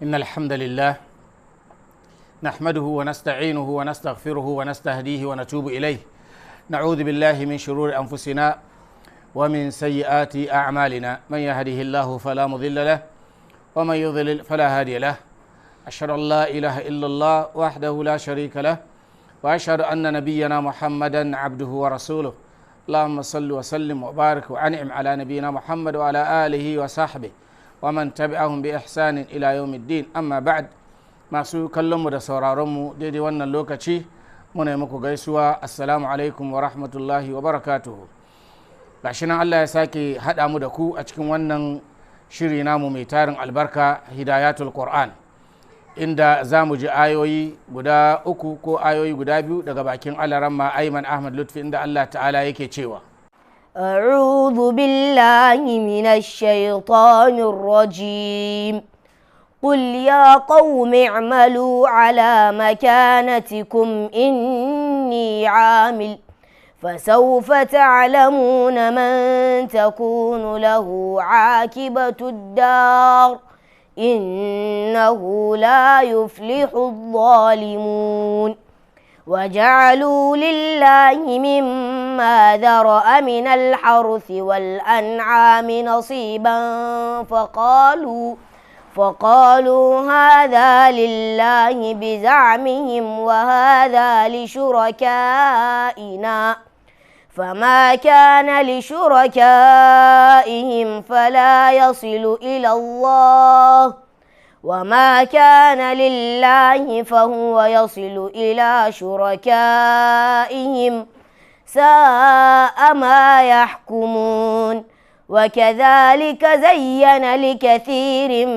إن الحمد لله نحمده ونستعينه ونستغفره ونستهديه ونتوب إليه. نعوذ بالله من شرور أنفسنا ومن سيئات أعمالنا. من يهده الله فلا مضل له ومن يضلل فلا هادي له. أشهد أن لا إله إلا الله وحده لا شريك له، وأشهد أن نبينا محمدا عبده ورسوله. اللهم صل وسلم وبارك وأنعم على نبينا محمد وعلى آله وصحبه ومن تبعهم بإحسان إلى يوم الدين. أما بعد، masu kallonmu da sauraronmu daidai wannan lokaci, muna yi muku gaisuwa, assalamu alaikum wa rahmatullahi wa barakatuhu. Gashi nan Allah ya sake haɗa mu da ku a cikin wannan shiri namu mai tarin albarka, Hidayatul Qur'an, inda za mu ji ayoyi guda uku ko ayoyi guda biyu daga bakin Alaramma Aiman Ahmad Lutfi, inda Allah Ta'ala yake cewa: أعوذ بالله من الشيطان الرجيم. قل يا قوم اعملوا على مكانتكم إني عامل، فسوف تعلمون من تكون له عاقبة الدار، إنه لا يفلح الظالمون. وجعلوا لله مما ذرأ من الحرث والأنعام نصيبا فقالوا هذا لله بزعمهم وهذا لشركائنا، فما كان لشركائهم فلا يصل إلى الله، وما كان لله فهو يصل إلى شركائهم، ساء ما يحكمون. وكذلك زين لكثير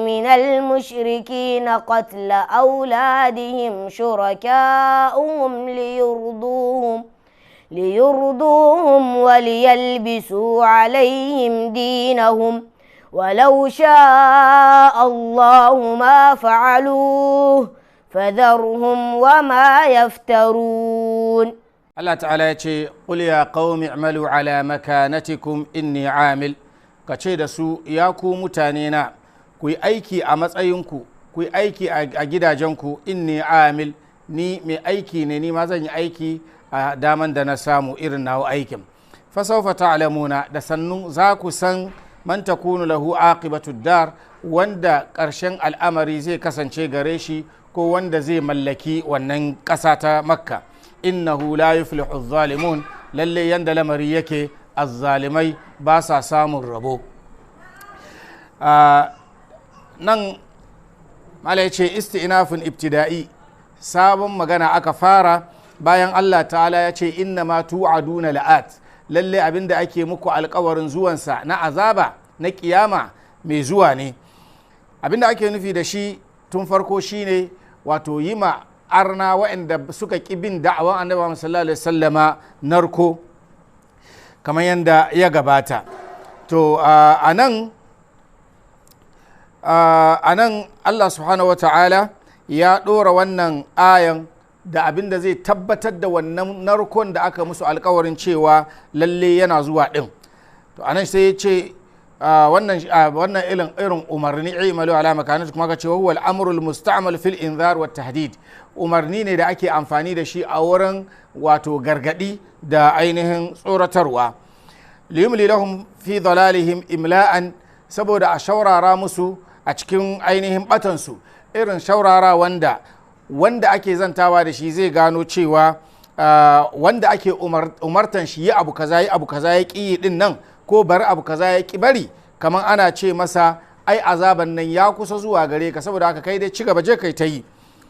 من المشركين قتل أولادهم شركاؤهم ليرضوهم وليلبسوا عليهم دينهم، ولو شاء الله ما فعلوه، فذرهم وما يفترون. Allah Ta'ala ya ce: "Qul ya qaumi i'malu ala makanatikum inni amil." Ka ce da su, ya ku mutane na, ku yi aiki a matsayinku, ku yi aiki a gidajenku. Inni amil, ni mai aiki ne, ni ma zan yi aiki a daman da na samu irin nawa aikin. Fasawfa ta'lamuna, da sannu za ku san, man takunu lahu aqibatu dar, wanda ƙarshen al'amari zai kasance gare shi, ko wanda zai mallaki wannan ƙasa ta Makka. Innahu la yuflihu zalimun, lalle yanda lamari yake, azzalimai ba sa samun rabo. Nan mala ce isti'nafun ibtida'i, sabon magana aka fara bayan Allah Ta'ala ya ce: "Inna ma tu'aduna la'at", lalle abinda ake muku alkawarin zuwansa na azaba na kiyama mai zuwa ne. Abinda ake nufi da shi tun farko shine wato yi ma arna waɗanda suka ƙi bin da'awan Annabi Muhammad sallallahu alaihi wasallama narko, kamar yadda ya gabata. To a nan Allah Subhanahu wa Ta'ala ya ɗora wannan ayan da abin da zai tabbatar da wannan narkon da aka musu alkawarin cewa lalle yana zuwa ɗin. To anan sai ya ce wannan irin umarni, i'malu ala makanatikum, kuma ka ce huwa al-amru al-musta'mal fil inzar wa tahdid, umarni ne da ake amfani da shi a wurin wato gargadi da ainihin tsoratarwa. Liyumli lahum fi dalalihim imla'an, saboda a shaurara musu a cikin ainihin batansu, irin shaurara wanda ake zantawa da shi zai gano cewa wanda ake umartan shi yi abu kaza, yi abu kaza, ya ƙi din nan, ko bari abu kaza, ya ƙi bari, kamar ana ce masa ai azaban nan ya kusa zuwa gare ka, saboda haka kai dai ci gaba, je kai ta yi.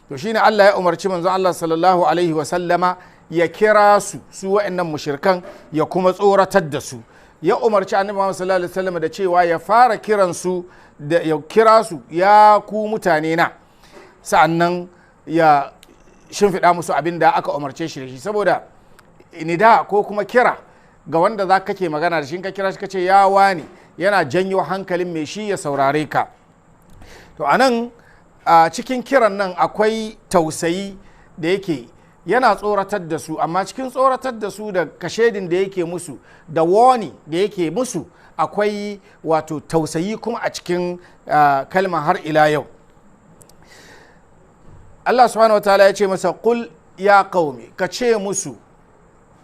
To shine Allah ya umarci manzon Allah sallallahu alaihi wa sallama ya kira su, su wa'annan mushrikan, ya kuma tsoratar da su. Ya umarci Annabi Muhammad sallallahu alaihi wasallam da cewa ya fara kiran su, da ya kira su, ya ku mutane na, sa'annan ya shimfiɗa musu abin da aka umarce shi da shi. Saboda nida ko kuma kira ga wanda za kake magana da shi, ka kira shi ka ce ya wani, yana janyo hankalin mai shi ya saurare ka. To anan a cikin kiran nan akwai tausayi da yake yana tsoratar da su, amma cikin tsoratar da su da kashedin da yake musu da wani da yake musu, akwai wato tausayi kuma a cikin kalma har ila yau. Allah subhanahu wataala ya ce masa qul ya qaumi, ka ce musu,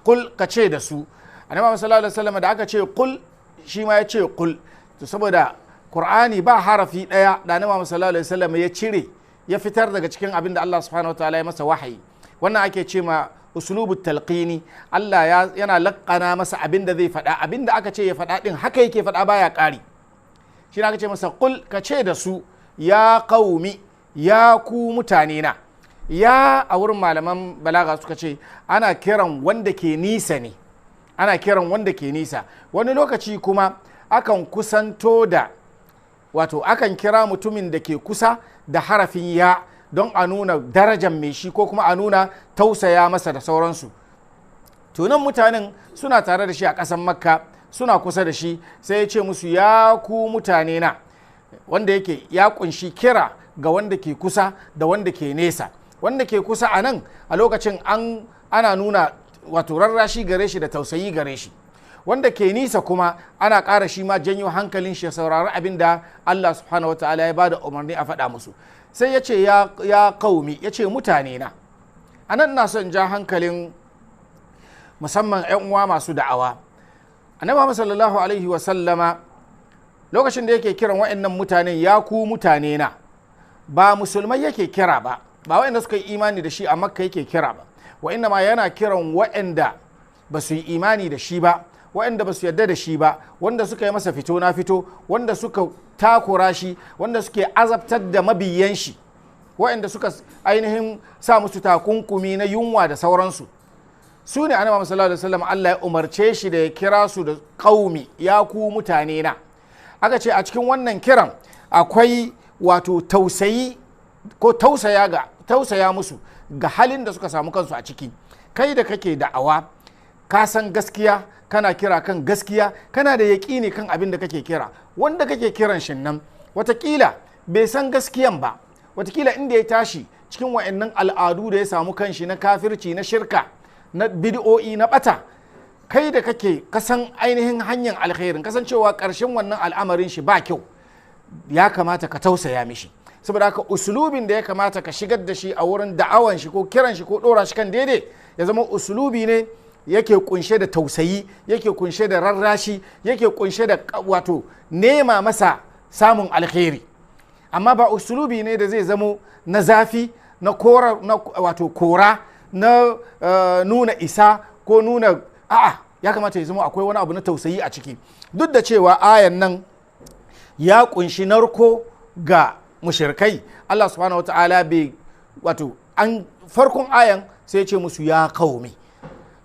qul ka ce da su. Annabi Muhammad sallallahu alaihi wasallam da aka ce qul, shi ma ya ce qul. To saboda Qur'ani ba harafi daya da Annabi Muhammad sallallahu alaihi wasallam ya cire ya fitar daga cikin abin da Allah subhanahu wataala ya masa wahayi. Wannan ake ce ma uslubu talqini. Allah yana laƙana masa abin da zai faɗa, abin da aka ce ya faɗa din haka yake faɗa, baya ƙari. Shi aka ce masa qul, ka ce da su, ya qaumi, ya ku mutane na. Ya a wurin malaman balaga suka ce ana kiran wanda ke nisa ne, ana kiran wanda ke nisa. Wani lokaci kuma akan kusanto da, wato akan kira mutumin da ke kusa da harafin ya don a nuna darajar mai shi ko kuma a nuna tausaya masa da sauransu. Tunan mutanen suna tare da shi a ƙasan Makka, suna kusa da shi, sai ya ce musu ya ku mutane na, wanda yake ya kunshi kira ga wanda ke kusa da wanda ke nesa. Wanda ke kusa a nan a lokacin ana nuna wato rarrashi gare shi da tausayi gare shi. Wanda ke nisa kuma ana ƙara shi ma janyo hankalin shi ya saurari abin da Allah subhanahu wataala ya bada umarni a faɗa musu. Sai ya ce ya qaumi, ya ce mutane na. A nan ina son ja hankalin musamman 'yan uwa masu da'awa. Annabi Muhammad sallallahu alaihi wa sallama lokacin da yake kiran wa'annan mutanen ya ku mutane na, ba musulmai yake kira ba, ba wa'anda suka yi imani da shi a Makka yake kira ba, wa'inda ma yana kiran wa'anda ba su yi imani da shi ba, wa'anda ba su yarda da shi ba, wanda suka yi masa fito na fito, wanda suka takura shi, wanda suke azabtar da mabiyan shi, wa'anda suka ainihin sa musu takunkumi na yunwa da sauransu. Su ne Annabi sallallahu alaihi wasallam Allah ya umarce shi da ya kira su da qaumi, ya ku mutane na. Aka ce a cikin wannan kiran akwai wato tausayi ko tausaya musu ga halin da suka samu kansu a ciki. Kai da kake da'awa, ka san gaskiya, kana kira kan gaskiya, kana da yaƙini kan abin da kake kira. Wanda kake kiran shin nan watakila bai san gaskiyan ba, watakila inda ya tashi cikin wa'annan al'adu da ya samu kanshi na kafirci, na shirka, na bid'o'i, na bata, kai da kake kasan ainihin hanyar alkhairin, kasancewa ƙarshen wannan al'amarin shi ba kyau, ya kamata ka tausaya mishi. Saboda haka usulubin da ya kamata ka shigar da shi a wurin da'awan shi ko kiran shi ko ɗora shi kan daidai, ya zama usulubi ne yake kunshe da tausayi, yake kunshe da rarrashi, yake kunshe da wato nema masa samun alkhairi. Amma ba usulubi ne da zai zamo na zafi, na kora, na wato kora, na nuna isa ko nuna a'a. Ya kamata ya zama akwai wani abu na tausayi a ciki. Duk da cewa ayan nan ya kunshi narko ga mushrikai, Allah subhanahu wataala bai wato an farkon ayan sai ya ce musu ya qaumi,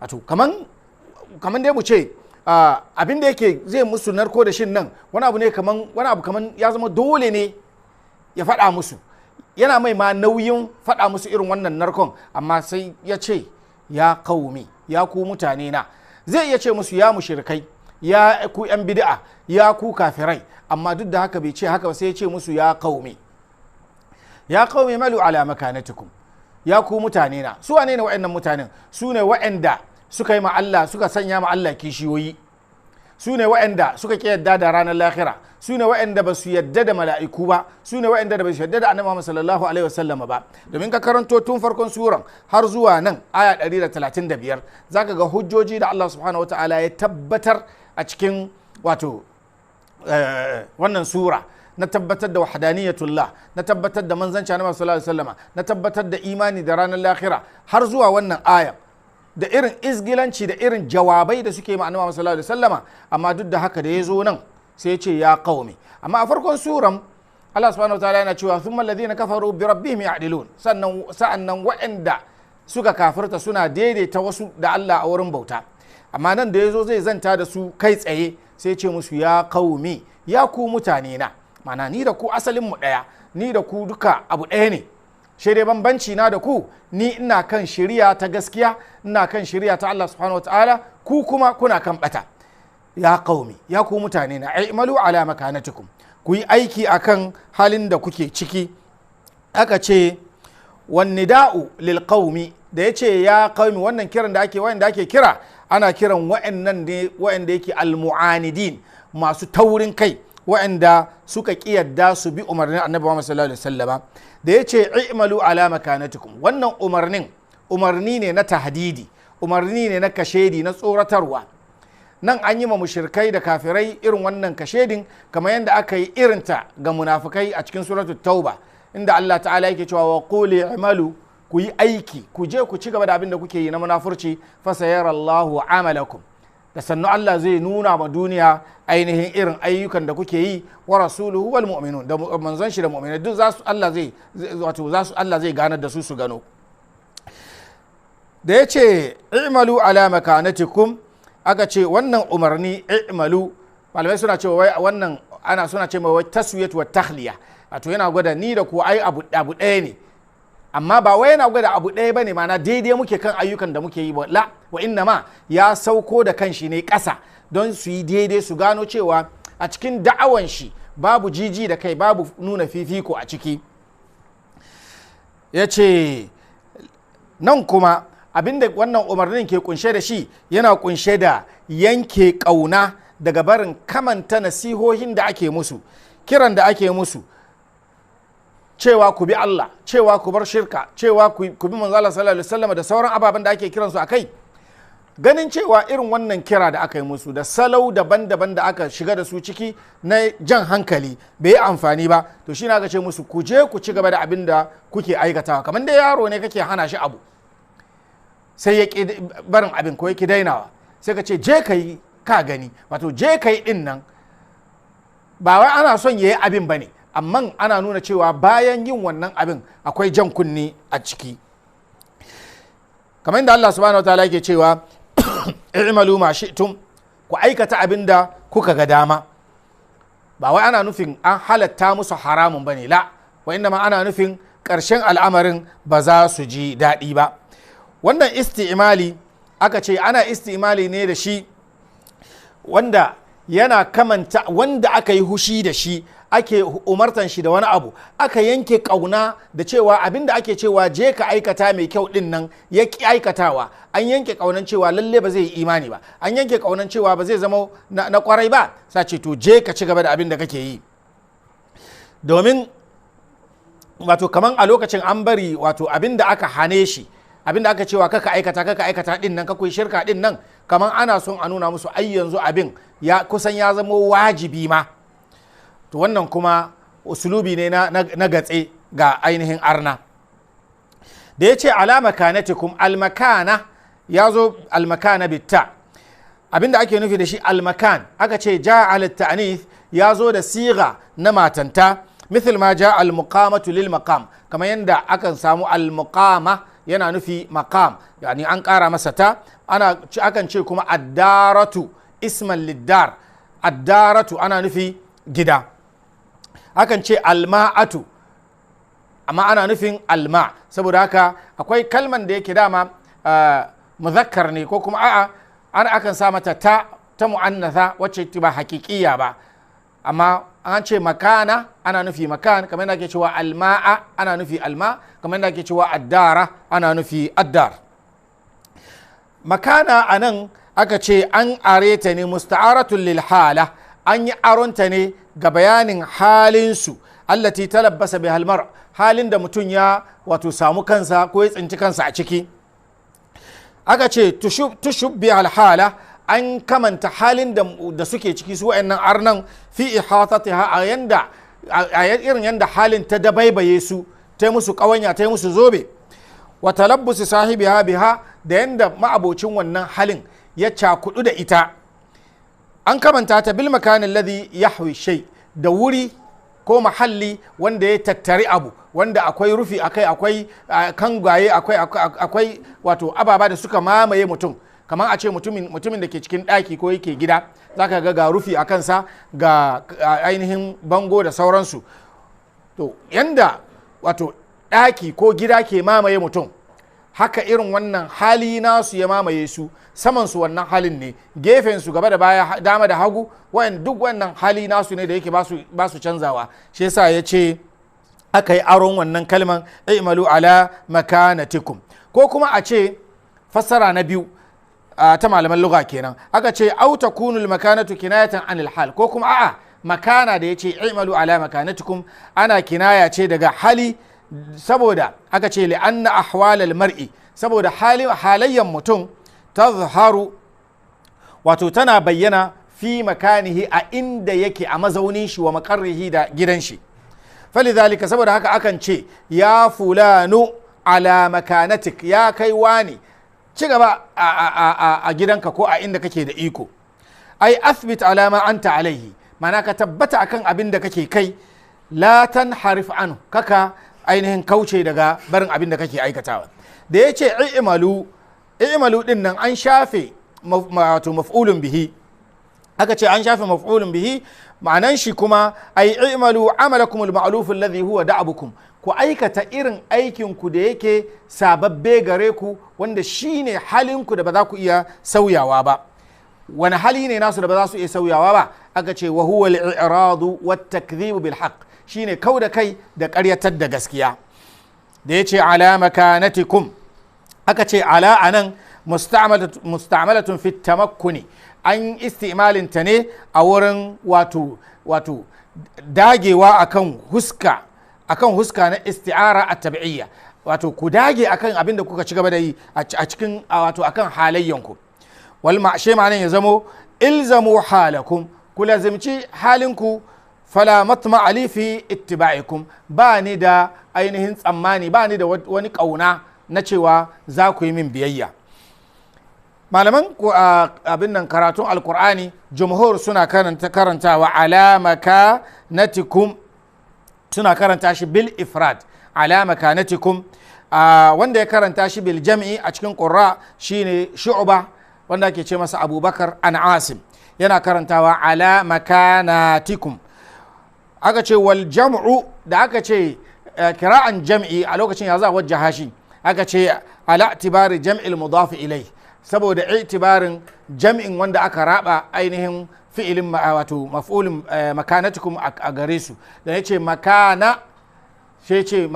wato kaman dai mu ce abin da yake zai musu narko da shin nan wani abu ne kaman wani abu kaman ya zama dole ne ya faɗa musu, yana mai ma nauyin faɗa musu irin wannan narkon, amma sai ya ce ya qaumi, ya ku mutane na. Zai iya ce musu ya mushrikai, ya ku yan bid'a, ya ku kafirai, amma duk da haka bai ce haka ba, sai ya ce musu ya qaumi. Ya qaumi malu ala makanatikum, ya ku mutane na. Su wane ne wa'annan mutanen? Su ne wa'anda suka yi ma Allah, suka sanya ma Allah kishiyoyi. Su ne wa'anda suka ki yadda da ranar lahira. Su ne wa'anda ba su yadda da mala'iku ba. Su ne wa'anda ba su yadda da Annabi Muhammad sallallahu alaihi wasallam ba. Domin ka karanto tun farkon suran har zuwa nan aya 135, zaka ga hujjoji da Allah subhanahu wataala ya tabbatar a cikin wato wannan sura, na tabbatar da wahdaniyatullah, na tabbatar da manzanci Annabi sallallahu alaihi wasallama, na tabbatar da imani da ranar lahira, har zuwa wannan aya, da irin izgilanci da irin jawabai da suke ma Annabi sallallahu alaihi wasallama. Amma duk da haka da ya zo nan sai ya ce ya qaumi. Amma a farkon suran Allah subhanahu wataala yana cewa thumma alladhina kafaru bi rabbihim ya'dilun, sannan sa'annan waɗanda suka kafirta suna daidaita wasu da Allah a wurin bauta. Amma nan da ya zo zai zanta da su kai tsaye sai ya ce musu ya qaumi, ya ku mutane na. Ma'ana ni da ku asalin mu ɗaya, ni da ku duka abu ɗaya ne, shi dai bambanci na da ku, ni ina kan shari'a ta gaskiya, ina kan shari'a ta Allah subhanahu wataala, ku kuma kuna kan bata. Ya qaumi, ya ku mutane na, i'malu ala makanatikum, ku yi aiki akan halin da kuke ciki. Aka ce wan nida'u lil qaumi, da yace ya qaumi, wannan kiran da ake, wa'anda ake kira, ana kiran wa'annan ne wa'anda yake al mu'anidin, masu taurin kai, waɗanda suka ƙi su bi umarnin Annabi Muhammad sallallahu alaihi wasallama. Da ya ce i'malu ala makanatikum, wannan umarnin umarni ne na tahdidi, umarni ne na kashedi, na tsoratarwa. Nan an yi ma mushrikai da kafirai irin wannan kashedin kamar yadda aka yi irinta ga munafukai a cikin suratul Tauba, inda Allah ta'ala yake cewa wa qul i'malu, ku yi aiki, ku je ku ci gaba da abin da kuke yi na munafurci, fa sayarallahu amalakum, da sannu Allah zai nuna ma duniya ainihin irin ayyukan da kuke yi, wa rasuluhu wal mu'minun, da manzon shi da mu'minai duk za su Allah zai wato za su Allah zai ganar da su su gano. Da ya ce i'malu ala makanatikum, aka ce wannan umarni i'malu, malamai suna cewa wai wannan ana suna cewa wai taswiyatu wa tahliya, wato yana gwada ni da ku ai abu ɗaya ne, amma ba wai yana gwada abu ɗaya bane, ma'ana daidai muke kan ayyukan da muke yi ba, la wa inna ma ya sauko da kanshi ne ƙasa don su yi daidai, su gano cewa a cikin da'awan shi babu jiji da kai, babu nuna fifiko a ciki. Ya ce nan kuma abinda wannan umarnin ke kunshe da shi yana kunshe da yanke ƙauna daga barin kamanta nasihohin da ake musu, kiran da ake musu cewa ku bi Allah, cewa ku bar shirka, cewa ku bi manzo Allah sallallahu alaihi wasallam da sauran ababen da ake kiransu akai. Ganin cewa irin wannan kira da aka yi musu da salau daban-daban da aka shiga da su ciki na jan hankali bai yi amfani ba, to shi na aka ce musu ku je ku ci gaba da abin da kuke aikatawa. Kamar dai yaro ne kake hana shi abu sai ya ƙi barin abin ko ya ƙi dainawa, sai ka ce je ka yi ka gani, wato je ka yi ɗin nan ba wai ana son ya yi abin ba ne, amma ana nuna cewa bayan yin wannan abin akwai jan kunni a ciki. Kamar yadda Allah subhanahu wa ta'ala yake cewa i'malu ma shi'tum, ku aikata abin da kuka ga dama. Ba wai ana nufin an halatta musu haramun bane, la wa inna ma ana nufin ƙarshen al'amarin ba za su ji daɗi ba. Wannan isti'imali aka ce ana isti'imali ne da shi wanda yana kamanta wanda aka yi hushi da shi, ake umartan shi da wani abu, aka yanke kauna da cewa abinda ake cewa je ka aikata mai kyau din nan ya ki aikatawa, an yanke kaunan cewa lalle ba zai yi imani ba, an yanke kaunan cewa ba zai zama na kwarai ba, sace to je ka ci gaba da abin da kake yi. Domin wato kaman a lokacin an bari wato abin da aka hane shi, abin da aka cewa kaka aikata kaka aikata din nan, kakuyi shirka din nan, kaman ana son a nuna musu ai yanzu abin ya kusan ya zama wajibi ma. To wannan kuma usulubi ne na gatse ga ainihin arna. Da ya ce ala makanatikum, almakana ya zo almakana bitta, abinda ake nufi da shi almakan, aka ce ja ala ta'anith, ya zo da siga na matanta, mithil ma ja almuqamatu lil maqam, kamar yadda akan samu almuqama yana nufi maqam, yani an kara masa ta, ana akan ce kuma addaratu isman liddar, addaratu ana nufi gida, akan ce alma'atu amma ana nufin alma. Saboda haka akwai kalman da yake dama muzakkar ne ko kuma a'a ana akan sa mata ta ta mu'annatha wacce ba hakikiya ba, amma an ce makana ana nufi makan, kamar yadda ake cewa alma'a ana nufi alma, kamar yadda ake cewa addara ana nufi addar. Makana anan aka ce an are ta ne musta'aratun lil hala, an yi aronta ne ga bayanin halinsu allati talabbasa bi halmar, halin da mutum ya wato samu kansa ko ya tsinci kansa a ciki. Aka ce tushubbi alhala, an kamanta halin da suke ciki su wa'annan arnan fi ihatatiha, a yanda a irin yanda halin ta dabaibaye su, ta musu kawanya, ta musu zobe, wa talabbusi sahibiha biha, da yanda ma'abocin wannan halin ya cakudu da ita. An kamanta ta bil makanin ladhi yahwi shay, da wuri ko mahalli wanda ya tattari abu, wanda akwai rufi akai, akwai kangaye, akwai wato ababa da suka mamaye mutum. Kamar a ce mutumin da ke cikin ɗaki ko yake gida, zaka ga rufi a kansa, ga ainihin bango da sauransu. To yanda wato ɗaki ko gida ke mamaye mutum, haka irin wannan hali nasu ya mamaye su, saman su wannan halin ne, gefen su gaba da baya, dama da hagu, wayan duk wannan hali nasu ne da yake ba su canzawa. Shi yasa ya ce aka yi aron wannan kalman i'malu ala makanatikum. Ko kuma a ce fassara na biyu ta malaman lugha kenan, aka ce au takunu al makanatu kinayatan anil hal, ko kuma a'a Makana da yace i'malu ala makanatikum ana kinaya ce daga hali, saboda aka ce li'anna ahwalal mar'i, saboda halayyan mutum tazharu, wato tana bayyana fi makanihi, a inda yake, a mazaunin shi, wa makarrihi, da gidan shi. Falidhalika, saboda haka akan ce ya fulanu ala makanatik, ya kai wani, ci gaba a gidanka ko a inda kake da iko. Ai athbit ala ma anta alaihi, mana ka tabbata akan abin da kake kai, la tanharif anhu, kaka ainihin kauce daga barin abin da kake aikatawa. Da ya ce i'malu, i'malu din nan an shafe wato maf'ulun bihi, aka ce an shafe maf'ulun bihi, ma'anan shi kuma ai i'malu amalakum al-ma'luf alladhi huwa da'abukum, ku aikata irin aikin ku da yake sababbe gare ku, wanda shine halin ku da ba za ku iya sauyawa ba. Wani hali ne nasu da ba za su iya sauyawa ba? Aka ce wa huwa al-i'radu wat takdhibu bil haqq, shine kau da kai da ƙaryatar da gaskiya. Da yace ala makanatikum, aka ce ala anan musta'malatun fi tamakkuni, an istimalin ta ne a wurin wato dagewa akan huska, akan huska na isti'ara a tabi'iyya, wato ku dage akan abin da kuka ci gaba da yi a cikin wato akan halayyanku. Wal ma'ashe ma'anan ya zamo ilzamu halakum, ku lazimci halinku, fala matma ali fi ittiba'ikum, ba ni da ainihin tsammani, ba ni da wani kauna na cewa za ku yi min biyayya. Malaman abin nan karatun alkur'ani jumhur suna karantawa ala makanatikum, suna karanta shi bil ifrad ala makanatikum. Wanda ya karanta shi bil jam'i a cikin qurra shine Shu'ba, wanda ake ce masa Abubakar an Asim, yana karantawa ala makanatikum. Aka ce wal jam'u, da aka ce kira'an jam'i a lokacin ya za wajjaha shi, aka ce ala itibari jam'il mudaf ilai, saboda itibarin jam'in wanda aka raba ainihin fi'ilin wato maf'ulin makanatikum a gare su. Da ya ce makana, sai ce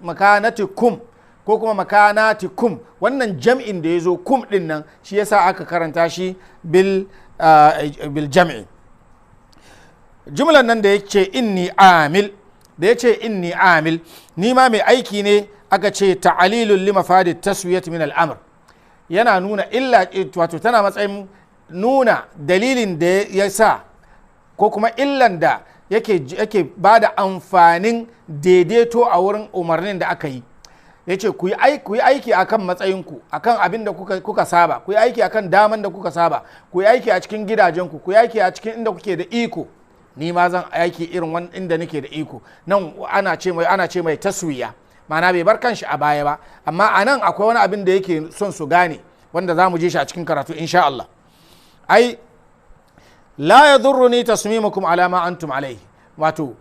makanatikum ko kuma makanatikum, wannan jam'in da ya zo kum din nan shi yasa aka karanta shi bil jam'i. Jumlan nan da ya ce inni amil, da ya ce inni amil, ni ma mai aiki ne, aka ce ta'alilun lima fadi taswiyat min al'amr, yana nuna illa, wato tana matsayin nuna dalilin da ya sa ko kuma illan da yake ba da amfanin daidaito a wurin umarnin da aka yi. Ya ce ku yi aiki akan matsayinku, akan abin da kuka saba, ku yi aiki akan daman da kuka saba, ku yi aiki a cikin gidajenku, ku yi aiki a cikin inda kuke da iko. Ni ma zan aiki irin inda nake da iko. Nan ana ce mai taswiya, ma'ana bai bar kanshi a baya ba. Amma a nan akwai wani abin da yake son su gane, wanda za mu je shi a cikin karatu insha Allah. Ai la yadurruni tasmimukum ala ma antum alaihi, wato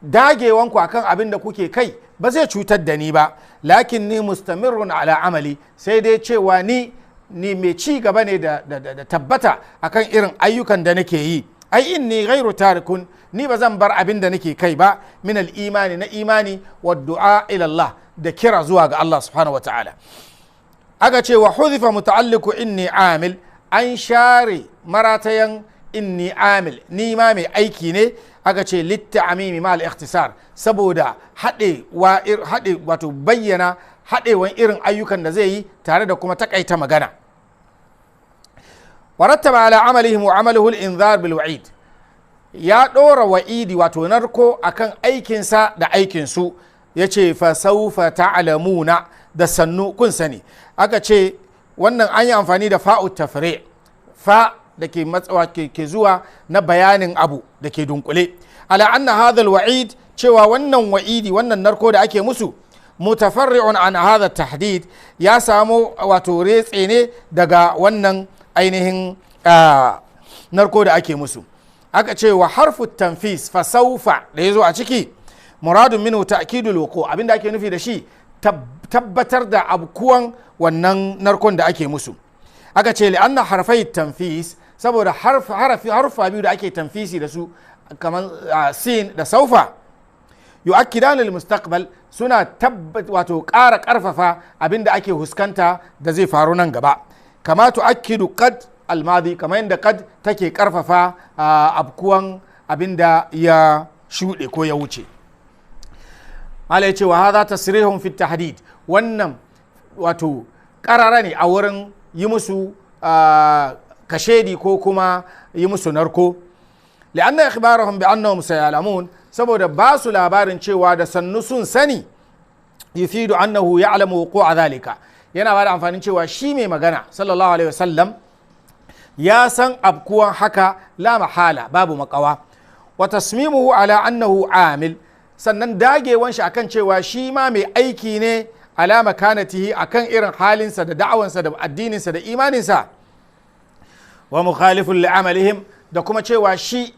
dagewanku akan abin da kuke kai ba zai cutar da ni ba. Lakin ni mustamirrun ala amali, sai dai cewa ni mai ci gaba ne da tabbata akan irin ayyukan da nake yi. Ai inni ghairu tarikun, ni ba zan bar abin da nake kai ba, min al-imani, na imani, wa du'a ila Allah, da kira zuwa ga Allah subhanahu wa ta'ala. Aka ce wa hudhifa muta'alliqu inni amil, an share maratayan inni amil, ni ma mai aiki ne. Aka ce litta'amimi ma al-ikhtisar, saboda haɗe wato bayyana haɗewan irin ayyukan da zai yi tare da kuma takaita magana. Warattaba ala amalihim wa amaluhu al-inzar bil wa'id, ya ɗora wa'idi wato narko akan aikinsa da aikinsu. Ya ce fa sawfa ta'lamuna, da sannu kun sani. Aka ce wannan an yi amfani da fa'u tafri, fa da ke matsawa ke zuwa na bayanin abu da ke dunkule. Ala anna hadha al-wa'id, cewa wannan wa'idi, wannan narko da ake musu, mutafarri'un an hadha tahdid, ya samu wato retse ne daga wannan ainihin narko da ake musu. Aka ce wa harfu tanfis fa saufa da yazo a ciki, muradun minhu ta'kidul wuqu, abinda ake nufi da shi tabbatar da abkuwan wannan narkon da ake musu. Aka ce li'anna harfai tanfis, saboda harfa biyu da ake tanfisi da su kamar sin da saufa, yu'akkidan lil mustaqbal, suna wato ƙara ƙarfafa abinda ake huskanta da zai faru nan gaba. Kama tu'akkidu qad almadi, kamar yadda kad take karfafa abkuwan abinda ya shuɗe ko ya wuce. Mala ya ce wa hadha tasrihun fi tahdid, wannan wato karara ne a wurin yi musu kashedi ko kuma yi musu narko. Li'anna ikhbarahum bi annahum sayalamun, saboda ba su labarin cewa da sannu sun sani, yufidu annahu ya'lamu wuqu'a dhalika, yana ba da amfanin cewa shi mai magana sallallahu alaihi wasallam ya san abkuwan haka, la mahala, babu makawa. Wa tasmimuhu ala annahu amil, sannan dagewan shi akan cewa shi ma mai aiki ne, ala makanatihi, akan irin halinsa da da'awansa da addininsa da imaninsa, wa mukhalifun li'amalihim, da kuma cewa shi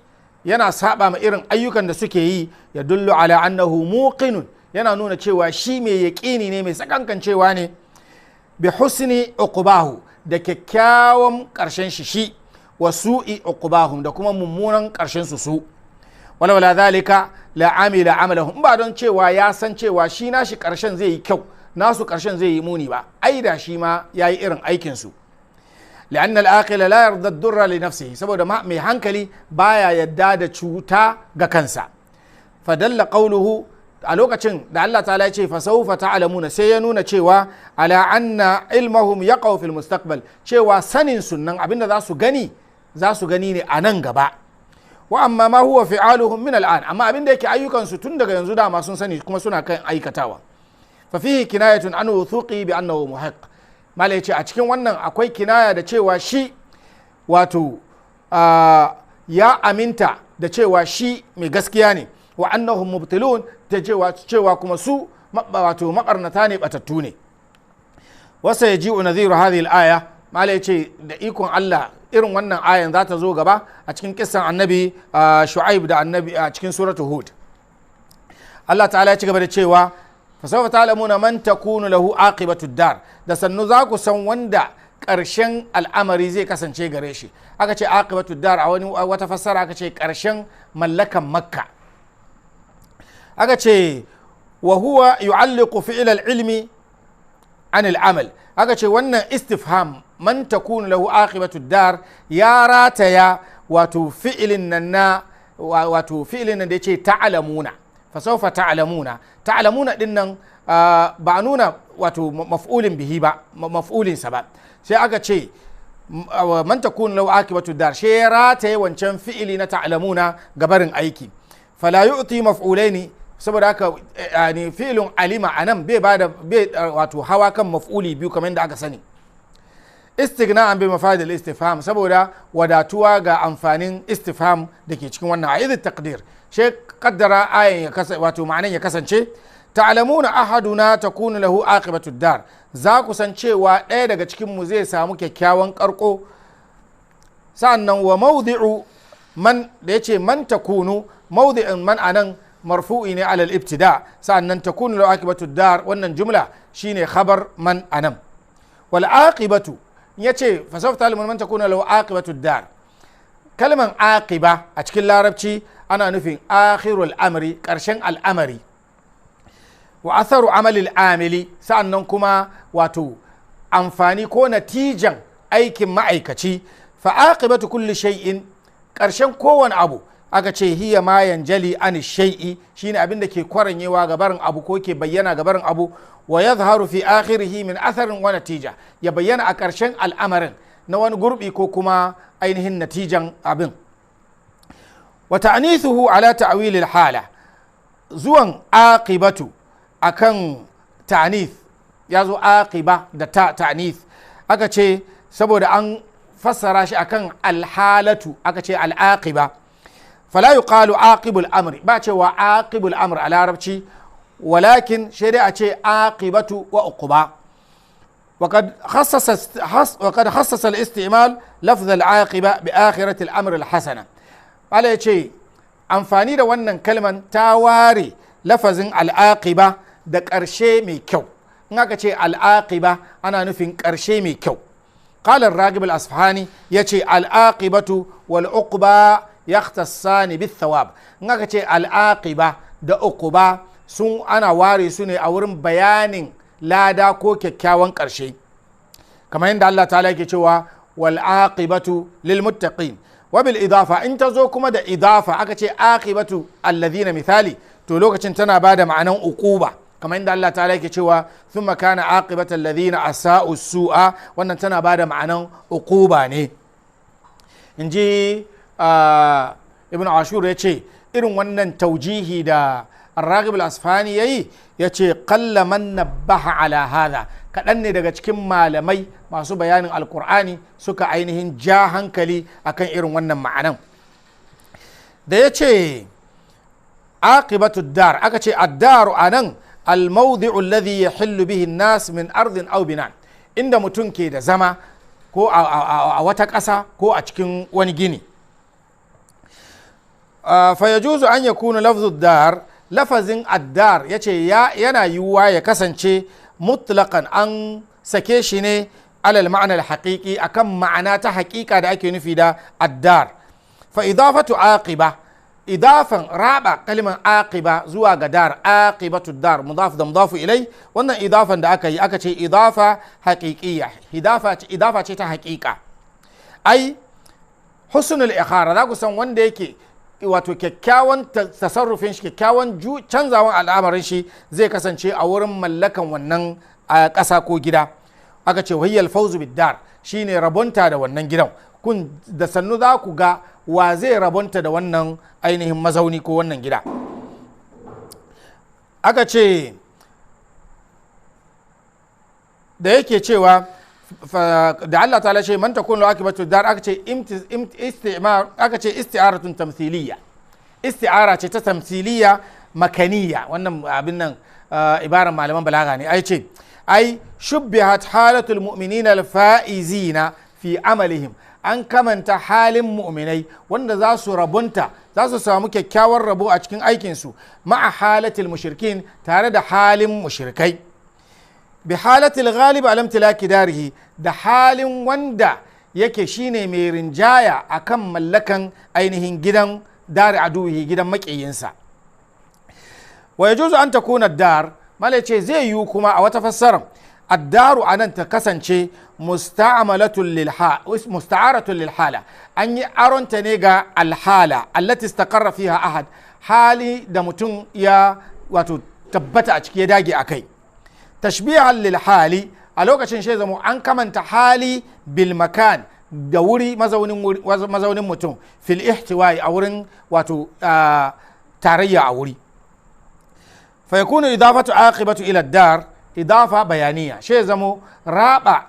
yana saba ma irin ayyukan da suke yi, ya dullu ala annahu muqinun, yana nuna cewa shi mai yaƙini ne, mai sakankancewa ne, bi husni uqbahu, da kyakkyawan ƙarshen shi shi, wa su'i uqbahum, da kuma mummunan ƙarshen su su. Walawala zalika la amila amalahum, ba don cewa ya san cewa shi nashi ƙarshen zai yi kyau, nasu ƙarshen zai yi muni ba, ai da shi ma yayi irin aikin su. لأن العاقل لا يرضى الضر لنفسه, saboda mai hankali baya yadda da cuta ga kansa. Fadalla qawluhu, a lokacin da Allah ta'ala ya ce fa sawfa ta'lamuna, sai ya nuna cewa ala anna ilmahum yaqaw fil mustaqbal, cewa sanin sunnan abinda za su gani, za su gani ne a nan gaba. Wa amma ma huwa fi'aluhum min al'an, amma abinda yake ayyukan su tun daga yanzu dama sun sani kuma suna kan aikatawa. Fa fihi kinayatun an wuthuqi bi annahu muhiq. Mala ya ce a cikin wannan akwai kinaya da cewa shi wato ya aminta da cewa shi mai gaskiya ne, wa annahum mubtilun, da cewa kuma su wato mabarnata ne, batattu ne. Wasa ya ji nadhiru hadhihi al-aya, mala ya ce da ikon Allah irin wannan ayan za ta zo gaba a cikin kissan annabi Shu'aib da annabi a cikin suratu Hud. Allah ta'ala ya ci gaba da cewa fasawfa ta'lamuna man takunu lahu aqibatu dar, da sannu za ku san wanda ƙarshen al'amari zai kasance gare shi. Aka ce aqibatu dar, a wani wata fassara aka ce ƙarshen mallakan Makka. Aka ce wa huwa yu'alliqu fi'l al-ilmi an al-amal, aka ce wannan istifham man takunu lahu aqibatu dar ya rataya wato fi'ilin nan na wato fi'ilin nan da yace ta'lamuna, fasawfa ta'lamuna, ta'lamuna din nan ba nuna wato maf'ulin bihi ba, maf'ulin sa ba, sai aka ce man takunu lahu aqibatu dar, shi ya rataye wancan fi'ili na ta'lamuna gabarin aiki. Fala yu'ti maf'ulaini, saboda haka yani fi'ilun alima anan bai bada bai wato hawa kan maf'uli biyu kamar yadda aka sani. Istighna'an bi mafadil istifham, saboda wadatuwa ga amfanin istifham da ke cikin wannan a idh taqdir, shi kaddara ayan ya kasa wato ma'anan ya kasance ta'lamuna ahaduna takunu lahu aqibatu dar, za ku san cewa ɗaya daga cikin mu zai samu kyakkyawan karko. Sa'annan wa mawdi'u man da yace man takunu, mawdi'in man anan marfu'i ne alal ibtida, sa'annan takunu lahu aqibatu dar wannan jumla shine khabar man anan. Wal aqibatu yace fa sawfa ta'lamun man takunu lahu aqibatu dar, kalman aqiba a cikin larabci ana nufin akhirul amri, karshen al'amari, wa atharu amalil amili, sa'annan kuma wato amfani ko natijan aikin ma'aikaci. Fa aqibatu kulli shay'in, karshen kowane abu, aka ce hiya ma yanjali an shay'i, shine abin da ke kwaranyewa ga barin abu ko ke bayyana ga barin abu, wa yadhharu fi akhirihi min atharin wa natija, ya bayyana a karshen al'amarin na wani gurbi ko kuma ainihin natijan abin. Wa ta'nithuhu ala ta'wilil hala, zuwan aqibatu akan ta'nith, ya zo aqiba da ta ta'nith, aka ce saboda an fassara shi akan alhalatu, aka ce al'aqiba. Fala yuqalu aqibul amri, ba cewa aqibul amr a larabci, walakin sai dai a ce aqibatu wa uquba. وقد خصص الاستعمال لفظ العاقبة بآخرة الأمر الحسنة. قال يشي amfani da wannan kalman ta ware lafazin al'aqiba da ƙarshe mai kyau. In aka ce al'aqiba ana nufin ƙarshe mai kyau. قال الراغب الأصفهاني يشي العاقبة والعقبة يختصان بالثواب. In aka ce al'aqiba da uquba sun ana ware su ne a wurin bayanin lada ko kyakkyawan ƙarshe, kamar yadda Allah ta'ala yake cewa Wal aqibatu lil muttaqin. Wa bil idafa, in ta zo kuma da idafa aka ce aqibatu alladhina misali, to lokacin tana bada ma'anan uquba, kamar inda Allah ta'ala yake cewa thumma kana aqibatu alladhina asa'u su'a. Wannan tana bada ma'anan uquba ne. Inji Ibn Ashur ya ce irin wannan taujihi da Ar-Raghib al-Asfani yayi, yace qalla man nabbaha ala hadha, kaɗan ne daga cikin malamai masu bayanin Alkur'ani suka ainihin ja hankali akan irin wannan ma'anan da ya ce aqibatu dar. Aka ce addaru anan al-mawdi'u alladhi yahillu bihi an-nas min ardin aw bina, inda mutum ke da zama ko a wata ƙasa ko a cikin wani gini. Fa yajuzu an yakuna lafzu dar, lafazin addar yace yana yiwuwa ya kasance mutlaqan, an sake shi ne alal ma'ana al-haqiqi, akan ma'ana ta haƙiƙa da ake nufi da addar. Fa idafatu aqiba, idafan raba kalmar aqiba zuwa ga dar, aqibatu dar, mudaf da mudafu ilai, wannan idafan da aka yi aka ce idafa haqiqiyya, idafa ce ta haƙiƙa. Ai husnul ikhara, za ku san wanda yake wato kyakkyawan tasarrufin shi, kyakkyawan canzawan al'amarin shi zai kasance a wurin mallakan wannan ƙasa ko gida. Aka ce wahiyyal fawzu biddar, shine rabonta da wannan gidan. Kun da sannu za ku ga wa zai rabonta da wannan ainihin mazauni ko wannan gida. Aka ce da yake cewa da Allah ta'ala ce man takunu akibatu dar, aka ce aka ce isti'aratun tamthiliya, isti'ara ce ta tamthiliya makaniya. Wannan abin nan ibaran malaman balaga ne. Ai ce ai shubbihat halatul mu'minina al-fa'izina fi amalihim, an kamanta halin mu'minai wanda za su rabunta, za su samu kyakkyawar rabo a cikin aikinsu, ma'a halatil mushrikin, tare da halin mushrikai, bi halatil ghalib ala imtilaki darihi, da halin wanda yake shine mai rinjaya akan mallakan ainihin gidan dari aduhi, gidan makiyinsa. Wa yajuzu an takuna dar, malai ce zai yiwu kuma a wata fassarar addaru anan ta kasance musta'aratun lil hala, an yi aronta ne ga alhala allati istaqarra fiha ahad, hali da mutum ya wato tabbata a ciki ya dage akai. Tashbihan lil hali, a lokacin shi zamo an kamanta hali bil makan, da wuri, mazaunin mutum, fil ihtiwai, a wurin wato tarayya a wuri. Fa yakunu idafatu aqibatu ila dar idafa bayaniya, shi zamo raba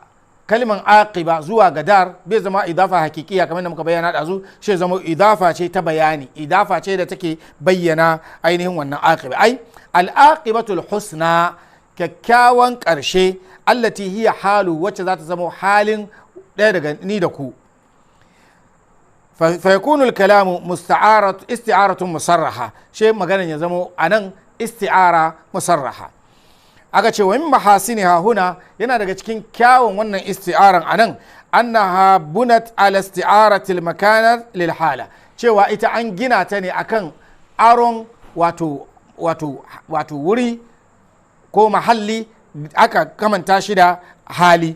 kalman aqiba zuwa ga dar bai zama idafa hakikiya kamar da muka bayyana dazu, shi zamo idafa ce ta bayani, idafa ce da take bayyana ainihin wannan aqiba. Ai al aqibatul husna, kyakkyawan ƙarshe, allati hiya halu, wacce za ta zama halin ɗaya daga ni da ku. Fa yakunu al-kalamu musta'arat isti'aratun musarraha, she maganan ya zama anan isti'ara musarraha. Aka ce wa min mahasiniha huna, yana daga cikin kyawun wannan isti'aran anan, annaha bunat ala isti'arati al-makana lil hala, cewa ita an gina ta ne akan aron wato wato wato wuri ko mahalli, aka kamanta shi da hali,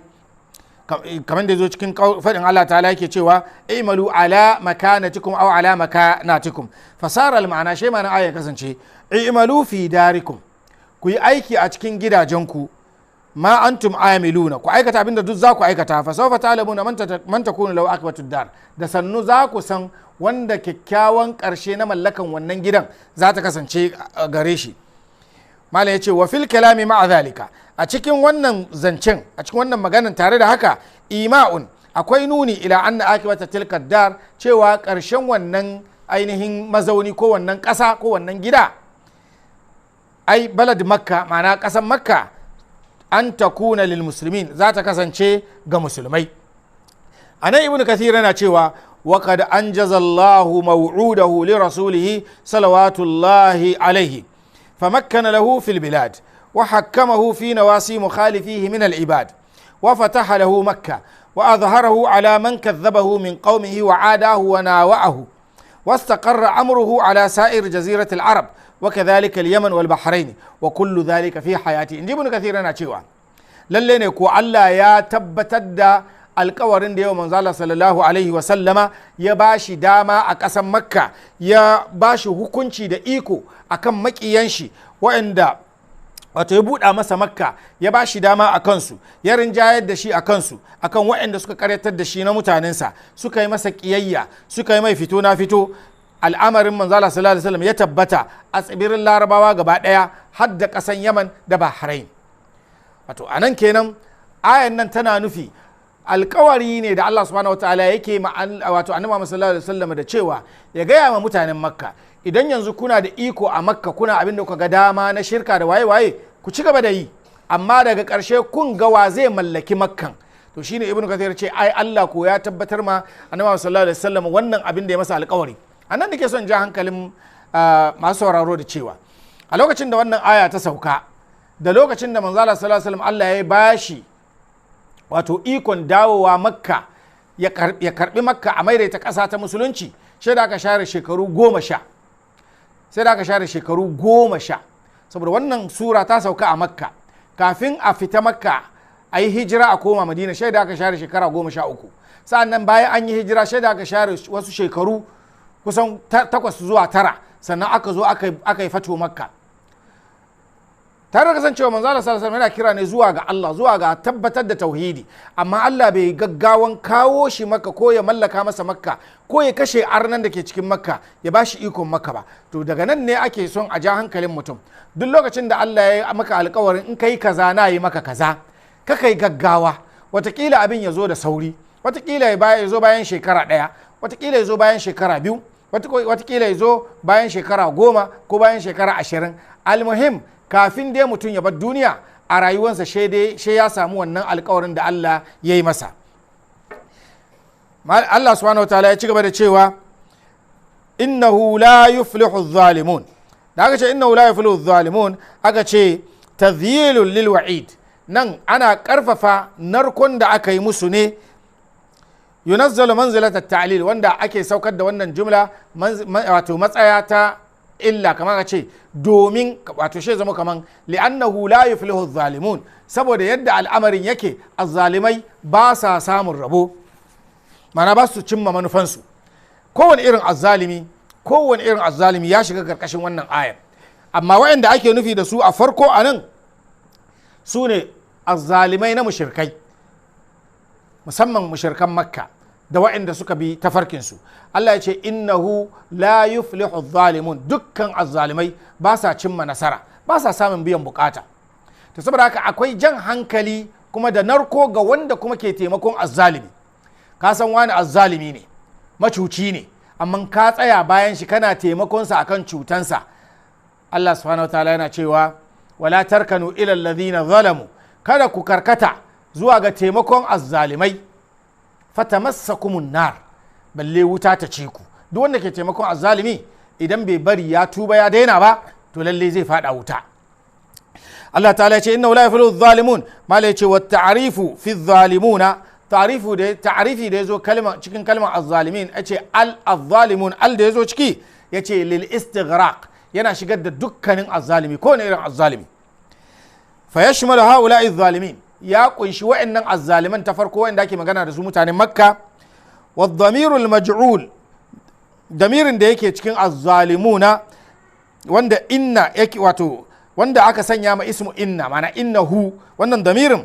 kamar da zo cikin faɗin Allah ta'ala yake cewa imalu ala makanatikum aw ala makanatikum. Fasara al ma'ana, shi ma'ana aya kasance imalu fi darikum, ku yi aiki a cikin gidajenku, ma antum amiluna, ku aikata abinda duk za ku aikata. Fa sawfa ta'lamuna man takunu lahu aqibatu dar, da sannu za ku san wanda kyakkyawan karshe na mallakan wannan gidan za ta kasance gare shi. Malam ya ce wa fil kalami ma'a zalika, a cikin wannan zancen, a cikin wannan maganan tare da haka ima'un, akwai nuni ila anna akibata tilka dar, cewa karshen wannan ainihin mazauni ko wannan ƙasa ko wannan gida, ai balad Makka, ma'ana ƙasan Makka, an takuna lil muslimin, za ta kasance ga musulmai. Anan Ibnu Kathir yana cewa wa qad anjaza Allahu maw'udahu li rasulihi salawatullahi alaihi, فمكن له في البلاد وحكمه في نواسي مخالفيه من العباد، وفتح له مكة وأظهره على من كذبه من قومه وعاداه وناوأه، واستقر أمره على سائر جزيرة العرب وكذلك اليمن والبحرين، وكل ذلك في حياته. إن ابن كثير أنا cewa lalle ne ko Allah ya tabbatar da Alkawarin da yau manzo Allah sallallahu alaihi wa sallama ya bashi dama a ƙasar Makka, ya bashi hukunci da iko akan makiyan shi waɗanda wato ya buɗa masa Makka, ya ba shi dama a kansu, ya rinjayar da shi a kansu, akan waɗanda suka karyatar da shi na mutanensa, suka yi masa ƙiyayya, suka yi mai fito na fito. Al'amarin manzo Allah sallallahu alaihi wasallam ya tabbata a tsibirin Larabawa gaba ɗaya, har da ƙasan Yaman da Bahrain. Wato anan kenan ayan nan tana nufi alkawari ne da Allah subhanahu wataala yake ma wato annabi Muhammad sallallahu alaihi wasallam da cewa ya gaya ma mutanen Makka, idan yanzu kuna da iko a Makka, kuna abin da kuka ga dama na shirka da waye-waye, ku ci gaba da yi, amma daga ƙarshe kun ga wa zai mallaki Makkan. To shine Ibnu Kathir ce ai Allah ko ya tabbatar ma annabi sallallahu alaihi wasallam wannan abin da ya masa alkawari. Anan nake son ja hankalin masu sauraro da cewa a lokacin da wannan aya ta sauka da lokacin da manzo Allah sallallahu alaihi wasallam Allah ya bashi wato ikon dawowa Makka, ya karbi Makka a maidaita ƙasa ta musulunci, sai da aka share shekaru 10, sai da aka share shekaru 10, saboda wannan sura ta sauka a Makka. Kafin a fita Makka a yi hijira a koma Madina, sai da aka share shekara 13. Sa'annan bayan an yi hijira, sai da aka share wasu shekaru kusan 8 zuwa 9, sannan aka zo aka yi fato Makka. Tare da kasancewa manzo Allah sallallahu alaihi wasallam yana kira ne zuwa ga Allah, zuwa ga tabbatar da tauhidi, amma Allah bai gaggawan kawo shi Makka ko ya mallaka masa Makka ko ya kashe arnan da ke cikin Makka ya ba shi ikon Makka ba. To daga nan ne ake son a ja hankalin mutum, duk lokacin da Allah ya maka alkawarin in kai kaza na yi maka kaza, ka kai gaggawa. Watakila abin ya zo da sauri, watakila ya zo bayan shekara 1, watakila ya zo bayan shekara 2, watakila ya zo bayan shekara 10 ko bayan shekara 20. Almuhim, kafin dai mutum ya bar duniya a rayuwarsa she ya samu wannan alkawarin da Allah ya yi masa. Allah subhanahu wataala ya ci gaba da cewa innahu la yuflihu adh-dhalimun. Da aka ce innahu la yuflihu adh-dhalimun, aka ce tadhyilun lil wa'id. Nan ana karfafa narkon da aka yi musu ne. Yunazzalu manzilata at-ta'lil, wanda ake saukar da wannan jumla wato matsaya ta illa, kamar ka ce domin, wato shi zama kaman li'annahu la yuflihu zalimun, saboda yadda al'amarin yake azzalimai ba sa samun rabo, mana ba su cimma manufansu. Kowane irin azzalimi, kowane irin azzalimi ya shiga karkashin wannan ayar. Amma waɗanda ake nufi da su a farko a nan su ne azzalimai na mushirkai, musamman mushirkan Makka da waɗanda suka bi tafarkinsu. Allah ya ce innahu la yuflihu zalimun, dukkan azzalimai ba sa cimma nasara, ba sa samun biyan bukata. To saboda haka akwai jan hankali kuma da narko ga wanda kuma ke taimakon azzalimi. Ka san wani azzalimi ne, macuci ne, amma ka tsaya bayan shi kana taimakonsa akan cutansa. Allah subhanahu wataala yana cewa wala tarkanu ila alladhina zalamu, kada ku karkata zuwa ga taimakon azzalimai, fatamassakumun nar, balle wuta ta ci ku. Duk wanda ke taimakon azzalimi idan bai bari ya tuba ya daina ba, to lalle zai fada wuta. Allah ta'ala ya ce innahu la yuflihu adh-dhalimun. Mala ya ce wa ta'rifu fi adh-dhalimuna, ta'rifu da ta'rifi da yazo kalma cikin kalmar azzalimin, yace al adh-dhalimun, al da yazo ciki yace lil istighraq, yana shigar da dukkanin azzalimi, ko ne irin azzalimi. Fa yashmalu haula'i adh-dhalimin, ya kunshi wa'annan azzaliman ta farko wa'anda ake magana da su mutanen Makka. Wa dhamirul maj'ul, damirin da yake cikin azzalimuna, wanda inna yake, wato wanda aka sanya ma ismu inna, mana innahu, wannan damirin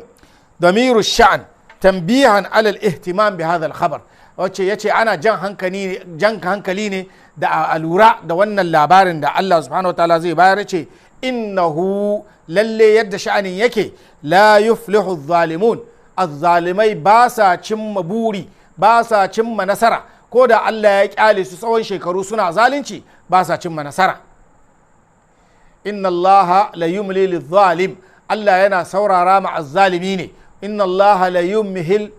damiru sha'an tanbihan alal ihtimam bi hadha al khabar, wace yace ana jan hankali ne da a lura da wannan labarin da Allah subhanahu wataala zai bayar. Yace innahu, lalle yadda sha'anin yake, la yuflihu zalimun, azzalimai ba sa cimma buri, ba sa cimma nasara, ko da Allah ya kyale su tsawon shekaru suna zalunci, ba sa cimma nasara. Inna Allah la yumli lidh-dhalim, Allah yana saurara ma azzalimi ne. Inna Allah la yumhil